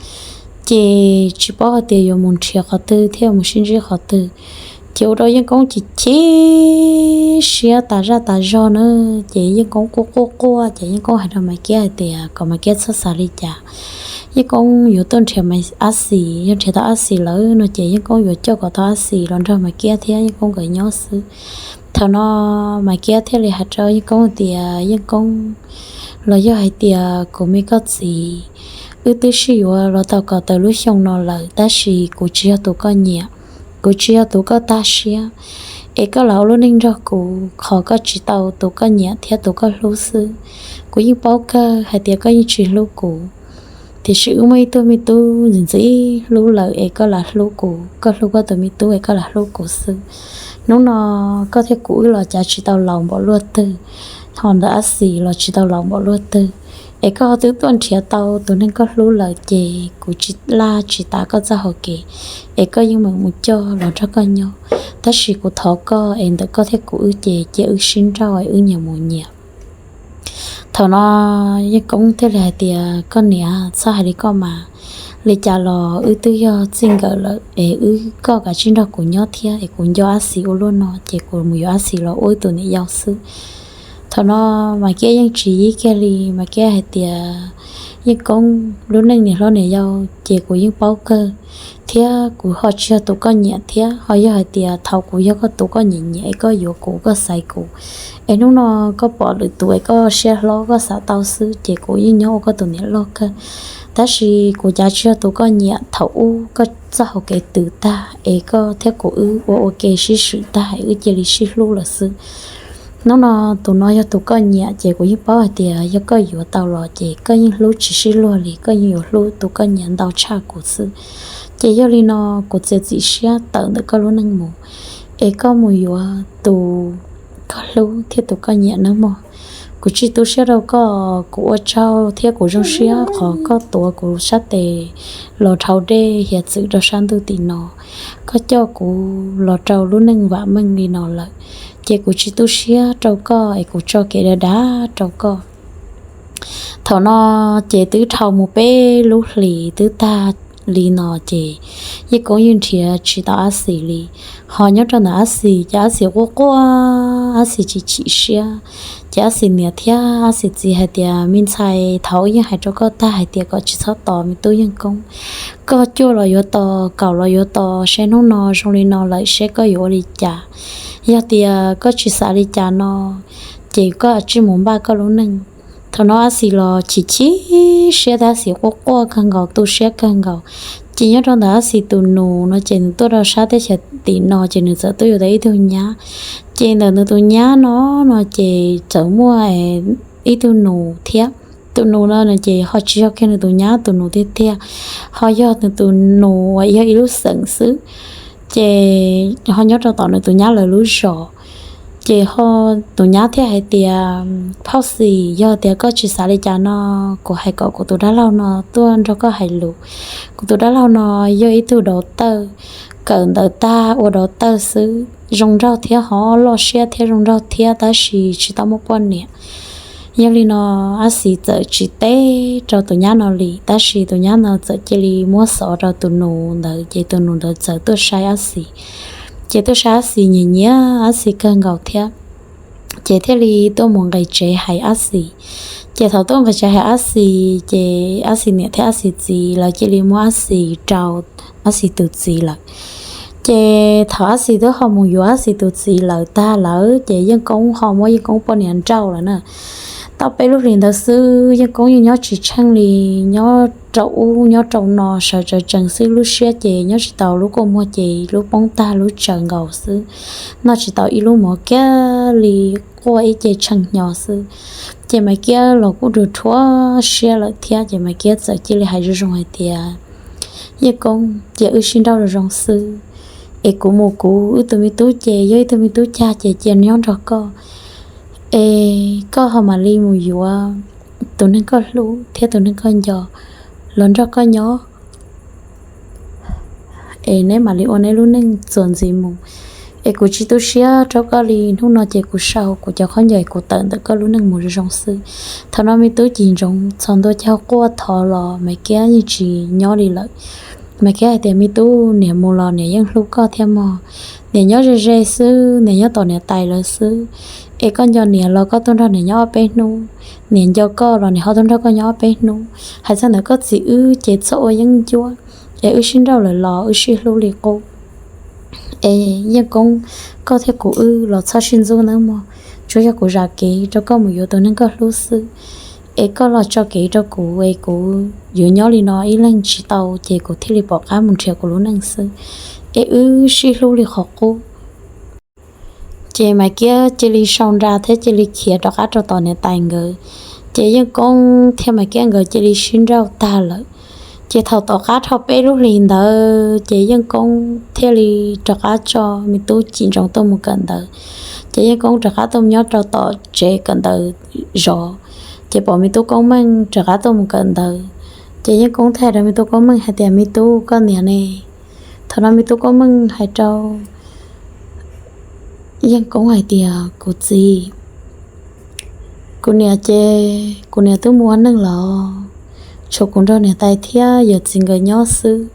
ces tsis paub hais tias yuav mus nrhiav qhov twg thiab mus sib ntsib qhov twg. Ces ua rau Yeej Koob chim chim siab tas zaj tas zog na. Ces Yeej Koob quaj quaj quaj ces Yeej Koob hais rau Maiv Kiab hais tias kom Maiv Kiab txhob xav li cas, Yeej Koob yuav tuaj nrhiav Ab Xis, yog nrhiav tau Ab Xis lawm no ces Yeej Koob yuav coj kom tau Ab Xis los nrog Maiv Kiab thiab Yeej Koob nkawd nyob xwb. Thaum no Maiv Kiab thiaj li hais rau Yeej Koob tias, Yeej Koob, los yog hais tias kuv me koj txiv, wb twb sib yuav los tau kaum tawm lub xyoo no lawm tab sis kuv tsis yog tus koj nyiam, kuv tsis yog tus koj tag siab, es koj lam ua lub neej nrog kuv, qhov koj tsis tau tus koj nyiam thiab tus koj hlub xwb. Kuv yeej paub kawg hais tias koj yeej tsis hlub kuv, tiam sis wb muaj ib tug me tub ntxim ntxim hlub lawm es koj lam hlub kuv, koj hlub koj tus me tub es koj lam hlub kuv xwb. Hnub no koj thiab kuv wb los cav tsis tau laus npaum luaj twg, ho ntawm Ab Xis los tsis tau laus npaum luaj twg, es koj ho twb tuaj nrhiav tau tus neeg koj hlub lawm ces kuv tsis laj tsis tav koj txoj hau kev, es koj yeej meem mus coj los nrog koj nyob. Tab sis kuv thov koj es ntawm koj thiab kuv wb ces cia wb sib nrauj es wb nyias mus nyias. Thaum no Yeej Koob thiaj li hais tias, Koj niam, txhob hais li koj mas, li cas los wb twb yog txij nkawm lawm es wb, koj kav tsij nrog kuv nyob thiab es kuv nco Ab Xis ua luaj no ces kuv mus yuav Ab Xis los ua wb tus niam yau xwb. Thaum no Maiv Kiab yeej tsis yib kiag li, Maiv Kiab hais tias, Yeej Koob, lub neej niam hlob niam yau ces kuv yeej paub kawg, thiab kuv ho tsis yog tus koj nyiam thiab, ho yog hais tias thaum kuv yog koj tus koj nyiam nyiam es koj yuav kuv koj xaiv kuv, es hnub no koj pom lwm tus es koj siab hlob koj xav tau xwb ces kuv yeej nyob ua koj tus niam loj kawg. Tab sis kuv cav tsis yog tus koj nyiam thaum ub koj txoj hauv kev twv tag es koj thiab kuv wb ua ua ke sib swm tag es wb cia li sib hlub lawm xwb. Hnub no tus no yog tus koj nyiam ces kuv yeej paub hais tias yog koj yuav tau los ces koj yeej hlub tsis sib luag li, koj yeej yuav hlub tus koj nyiam ntau tshaj kuv xwb. Ces yog li no kuv txiav txim siab tawm ntawm koj lub neej mus, es koj mus yuav tus koj hlub thiab tus koj nyiam nawb mog. Kuv tsis tu siab rau koj, kuv ua tsaug thiab kuv zoo siab qhov koj tuav kuv sab tes los dhau dej hiav txwm rau sab ntuj tim no, koj coj kuv los rau lub neej vam meej li no lawm. Ces kuv tsis tu siab rau koj es kuv tso kev dav dav rau koj. Thaum no ces twb dhau mus peb lub hlis twb tag li no ces Yeej Koob yeej nrhiav tsis tau Ab Xis li. Ho nyob rau ntawm Ab Xis ces Ab Xis quaj quaj, Ab Xis chim chim siab. Ces Ab Xis niam thiab Ab Xis txiv hais tias, me ntxhais, thaum ub yeej hais rau koj tag hais tias kom tsis txhob tos me tub Yeej Koob. Koj cuaj los yuav tos, kaum los yuav tos, seb hnub no zoo li no lawm seb koj yuav ua li cas. Yog tias koj tsis xav li cas no ces koj tsij mus npaj koj lub neej. Thaum no Ab Xis los chim chim siab thiab Ab Xis quaj quaj kawg nkaus, tu siab kawg nkaus. Ces nyob rau ntawm Ab Xis tus nus no ces nws tuaj rau sab teb chaws tim no ces nws txawm tuaj yuav tau ib tug nyab. Ces ntawm nws tus nyab no, no ces txawm muaj ib tug nus thiab. Tus nus no no ces ho tsis yog kiag nws tus nyab tus nus tiag tiag, ho yog nws tus nus uas yog ib lub xeem xwb. Ces ho nyob rau tom nws tus nyab lawv lub zos. Ces ho tus nyab thiaj hais tias, phauj Xis, yog tias koj tsis xav li cas no, kuv hais kom kuv tus dab laug no tuaj nrog koj hais lus. Kuv tus dab laug no yog ib tug daus tawj, kawm ntawv tag ua daus tawj xwb, zoo nraug thiab ho loj siab thiab zoo nraug thiab tab sis tsis tau muaj poj niam. Yog li no Ab Xis txawm tsis teb rau tus nyab no li, tab sis tus nyab no txawm cia li muab xov rau tus nus ntawd, ces tus nus ntawd txawm tuaj saib Ab Xis. Ces tuaj saib Ab Xis nyiam nyiam Ab Xis kawg nkaus thiab, ces thiaj li tuaj mus nqis tsev hais Ab Xis. Ces thaum tuaj nqis tsev hais Ab Xis ces Ab Xis niam thiab Ab Xis txiv lawv cia li muab Ab Xis rau Ab Xis tus txiv lawm. Ces thaum Ab Xis twb ho mus yuav Ab Xis tus txiv lawm tag lawm ces Yeej Koob ho muab Yeej Koob poj niam nrauj lawm na. Tau peb lub hlis ntawd xwb Yeej Koob yeej nyob tsis tsheej li, nyob rau ub nyob rau no sawv tsees tsees xwb, lub siab ces nyob tsis tau, lub kua muag ces lub poob tag lub tsaws nkaus xwb, noj tsis tau ib lub mov kiag li, quaj ib ce tshee hnyo xwb. Ces Maiv Kiab los kuj rua rhuav siab lawm thiab ces Maiv Kiab txawm cia li hais zoo zoo hais tias, Yeej Koob, cia wb sib nrauj zoo zoo xwb, es kuv mus kuv, wb tus me tub ces yog ib tug me tub cag ces cia nyob nrog koj, es koj ho mam li mus yuav tus neeg koj hlub thiab tus neeg koj nco los nrog koj nyob, es neb mam li ua neb lub neej txuas ntxiv mus. Es kuv tsis tu siab rau koj li, hnub no ces kuv sau kuv cov khaub ncaws es kuv tawm ntawm koj lub neej mus zoo zoo xwb. Thaum no me tub Cim Ntsoov txhos ntua caug quaj thov los Maiv Kiab yeej tsis nyob li lawm. Maiv Kiab hais tias, me tub, niam mus los niam yeej hlub koj thiab mog. Niam nyob ze ze xwb, niam nyob tom niam tais lawv xwb. Es koj nco niam los koj tuaj nrog niam nyob ob peb hnub, niam nco koj los niam ho tuaj nrog koj nyob ob peb hnub. Hais txog ntawm koj txiv wb ces txhob ua yeeb ncuab, es wb sib nrauj lawm los wb sib hlub li qub. Es Yeej Koob, koj thiab kuv wb los txhob sib ntxub nawb mog. Tsuas yog kuv zam kev rau koj mus yuav tus neeg koj hlub xwb. Es koj los tso kev rau kuv es kuv yuav nyob li no ib leeg tsis tau ces kuv thiaj li pom qab mus nrhiav kuv lub neej xwb. Es wb sib hlub li qhov qub. Ces Maiv Kiab cia li sau nra thiab cia li khiav rov qab rau tom niam tais nkawd. Ces Yeej Koob thiab Maiv Kiab nkawd cia li sib nrauj tag lawm. Ces thaum tom qab dhau peb lub hlis ntawd ces Yeej Koob thiaj li rov qab tso me tub Cim Ntsoov tuaj mus kawm ntawv. Ces Yeej Koob rov qab tuaj nyob rau tom tsev kawm ntawv zov. Ces pom me tub Koob Meej rov qab tuaj mus kawm ntawv. Ces Yeej Koob thiaj hais rau me tub Koob Meej hais tias, me tub, koj niam ne? Thaum no me tub Koob Meej hais rau Yeej Koob hais tias, kuv txiv, kuv niam ces kuv niam twb mus ua neej lawm, tshuav kuv nrog niam tais thiab yawm txiv nkawd nyob xwb.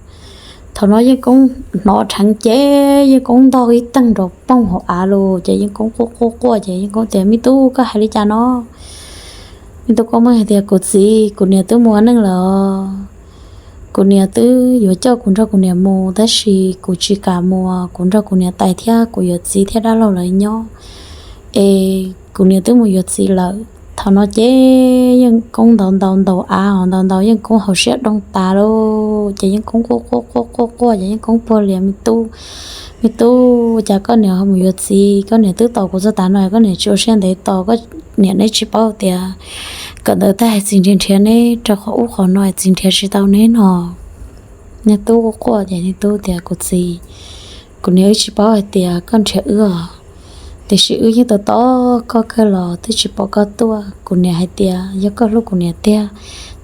Thaum no Yeej Koob hnov dheev ces Yeej Koob ntaug ib teeg nrov poog hauv av lawm ces Yeej Koob quaj quaj quaj ces Yeej Koob tias, me tub, koj hais li cas no? Me tub Koob Meej hais tias, kuv txiv, kuv niam twb mus ua neej lawm. Kuv niam twb yuav coj kuv nrog kuv niam mus tab sis kuv tsis kam mus, kuv nrog kuv niam tais thiab kuv yawm txiv thiab dab laug lawv nyob. Es kuv niam twb mus yuav txiv lawm. Thaum no ces Yeej Koob ntaus ntaus ntaus av, ntaus ntaus Yeej Koob hauv siab doo tas lawm. Ces Yeej Koob quaj quaj quaj quaj quaj, ces Yeej Koob puag lias, Me tub, me tub, cas koj niam ho mus yuav txiv? Koj niam twb tos kuv txog tav no, koj niam tsis ua siab ntev tos, koj niam neb tsis paub tias kawm ntawv tag txiv nrhiav nrhiav neb rau qhov ub qhov no, txiv nrhiav tsis tau neb no. Niag tub quaj quaj ces niag tub tias, Kuv txiv, kuv niam wb tsis paub hais tias koj nrhiav wb os, tiam sis wb yeej tos tos koj kawg los twb tsis pom koj tuaj. Kuv niam hais tias yog koj hlub kuv niam tiag,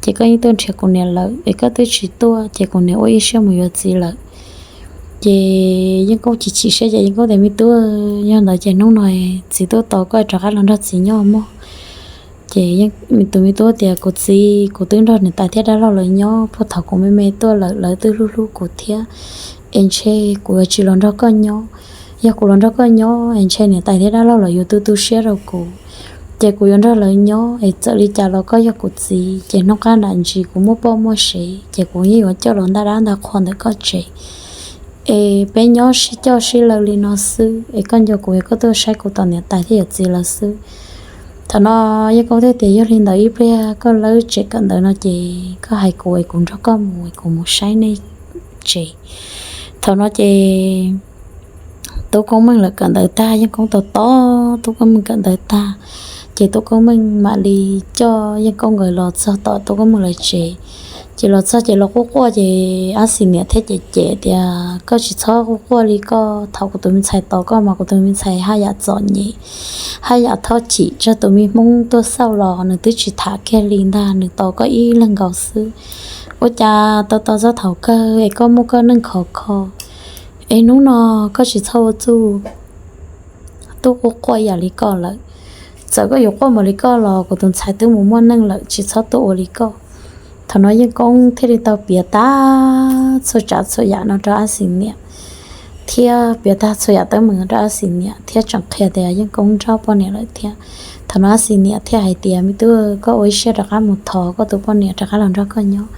ces koj yeej tuaj nrhiav kuv niam lawm, es koj twb tsis tuaj ces kuv niam ua ib siab mus yuav txiv lawm. Ces Yeej Koob chim chim siab ces Yeej Koob tias, Me tub, yog ntawd ces hnub no txiv tuaj tos koj rov qab los nrog txiv nyob mog. Ces tus me tub tias, Kuv txiv, kuv twb nrog niam tais thiab dab laug lawv nyob puag thaum kuv me me tuaj lawm, lawv twb hlub hlub kuv thiab. Es ntshe kuv yuav tsis los nrog koj nyob. Yog kuv los nrog koj nyob es ntshe niam tais thiab dab laug lawv yuav tu tu siab rau kuv, ces kuv yuav nrog lawv nyob. Es txawm li cas los koj yog kuv txiv, ces hnub qab nram ntsis kuv muaj poj muaj sev ces kuv yeej yuav coj los ntaj dab ntaj qhua ntawm koj tsev. Es peb nyob sib coj sib lawv li no xwb, es koj nco kuv es koj tuaj saib kuv tos niam tais thiab yawm txiv lawv xwb. Thaum no Yeej Koob thiaj tias, Yog li ntawd ib pliag koj lawb tsev kawm ntawv no ces koj hais kuv es kuv nrog koj mus es kuv mus saib nej tsev. Thaum no ces Tub Koob Meej lawv kawm ntawv tag, Yeej Koob tos tos Tub Koob Meej kawm ntawv tag, ces Tub Koob Meej mam li coj Yeej Koob nkawd los txog tom Tub Koob Meej lawv tsev. Ces los txog ces los quaj quaj ces Ab Xis niam thiaj cem cem tias, Koj tsis txhob quaj quaj li koj, thaum kuv tus me ntxhais tos koj mas kuv tus me ntxhais haj yam txom nyem, haj yam thov chim tsawg tus me Hmoob tuaj xauj los nws twb tsis tham kiag li ntag, nws tos koj ib leeg nkaus xwb. Ua cas tos tos txog thaum kawg es koj muaj koj neej khov kho, es hnub no koj tsis txhob ua txuj tuaj quaj quaj yam li koj lawm. Txawm koj yuav quaj npaum li koj los kuv tus ntxhais twb mus muaj neej lawm, tsis txhob tuaj ua li koj. Thaum no Yeej Koob thiaj li tau piav tag txhua tsav txhua yam no rau Ab Xis niam, thiab piav tag txhua yam teeb meem rau Ab Xis niam thiab tseem qhia tias Yeej Koob nrauj poj niam lawm thiab. Thaum no Ab Xis niam thiaj hais tias, Me tub, koj ua ib siab rov qab mus thov koj tus poj niam rov qab los nrog koj nyob,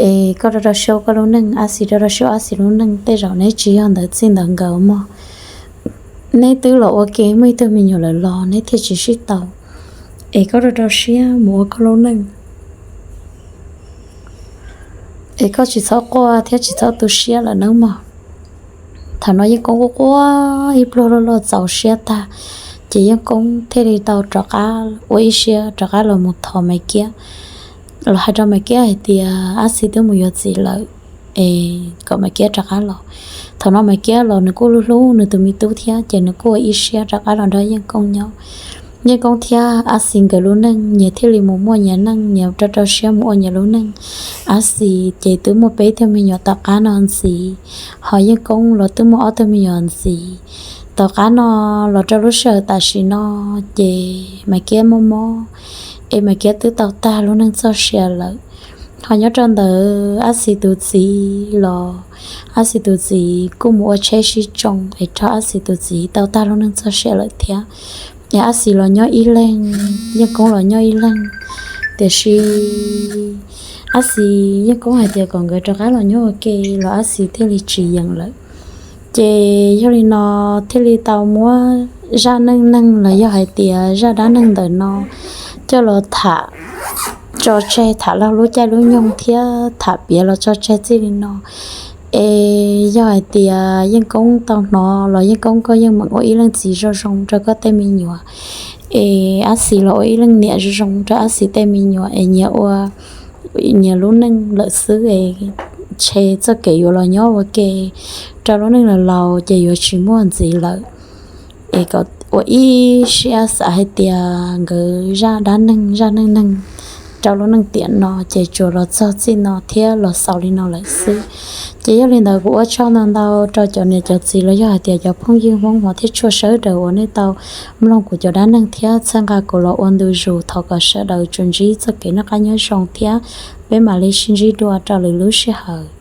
es koj rau rau siab ua koj lub neej, Ab Xis rau rau siab ua Ab Xis lub neej. Tej zaum neb tsis yog ntawd txij ntawd nkawd mog, neb twb los ua ke muaj ib tug me nyuam lawm los neb thiaj tsis sib tau. Es koj rau rau siab mus ua koj lub neej, es koj tsis txhob quaj thiab tsis txhob tu siab lawm nawb mog. Thaum no Yeej Koob quaj quaj ib pluag loj loj txaus siab tag, ces Yeej Koob thiaj li tau rov qab ua ib siab rov qab los mus thov Maiv Kiab, los hais rau Maiv Kiab hais tias Ab Xis twb mus yuav txiv lawm, es kom Maiv Kiab rov qab los. Thaum no Maiv Kiab los nws kuj hlub hlub nws tus me tub thiab, ces nws kuj ua ib siab rov qab los nrog Yeej Koob nyob. Yeej Koob thiab Ab Xis nkawd lub neej nyias thiaj li mus muaj nyias neej, nyias rau rau siab mus ua nyias lub neej. Ab Xis ces twb muaj peb tug me nyuam tom qab no ntxiv, ho Yeej Koob los twb muaj ob tug me nyuam ntxiv. Tom qab no los rau lub sij hawm tam sim no ces Maiv Kiab mob mob, es Maiv Kiab twb tau tag lub neej txoj sia lawm. Ho nyob rau ntawm Ab Xis tus txiv los, Ab Xis tus txiv kuj mus ua tsheb sib tsoo es rau Ab Xis tus txiv tau tag lub neej txoj sia lawm thiab. Es Ab Xis los nyob ib leeg, Yeej Koob los nyob ib leeg, tiam sis Ab Xis, Yeej Koob hais tias kom nkawd rov qab los nyob ua ke los Ab Xis thiaj li tsis yeem lawm. Ces yog li no thiaj li tau muab zaj neej neeg los yog hais tias zaj dab neeg ntawm no coj los tham tso tseg, tham laug lub caij lub nyoog thiab tham piav los tso tseg txij li no. Es yog hais tias Yeej Koob tau hnov los Yeej Koob koj yeej meem ua ib leej txiv zoo zoo rau koj tej me nyuam, es Ab Xis los ua ib leej niam zoo zoo rau Ab Xis tej me nyuam, es nyias ua nyias lub neej lawm xwb, es ntshe txoj kev yuav los nyob ua ke rau lub neej laus laus ces yuav tsis muaj ntxiv lawm. Es kom ua ib siab xav hais tias nkawd zaj dab neeg zaj neej neeg rau lub neej tiam no ces tsuas los txog txij no thiab los xaus li no lawm xwb. Ces yog li ntawd kuv ua tsaug ntau ntau rau cov niam cov txiv los yog hais tias cov phooj ywg Hmoob hmov thiab tshua sawv daws uas nej tau mloog kuv cov dab neeg thiab txhawb nqa kuv los ua ntu zus. Thov kom sawv daws tsuas ntsib txoj kev noj qab nyob zoo thiab peb mam li sib ntsib dua rau lwm lub sij hawm.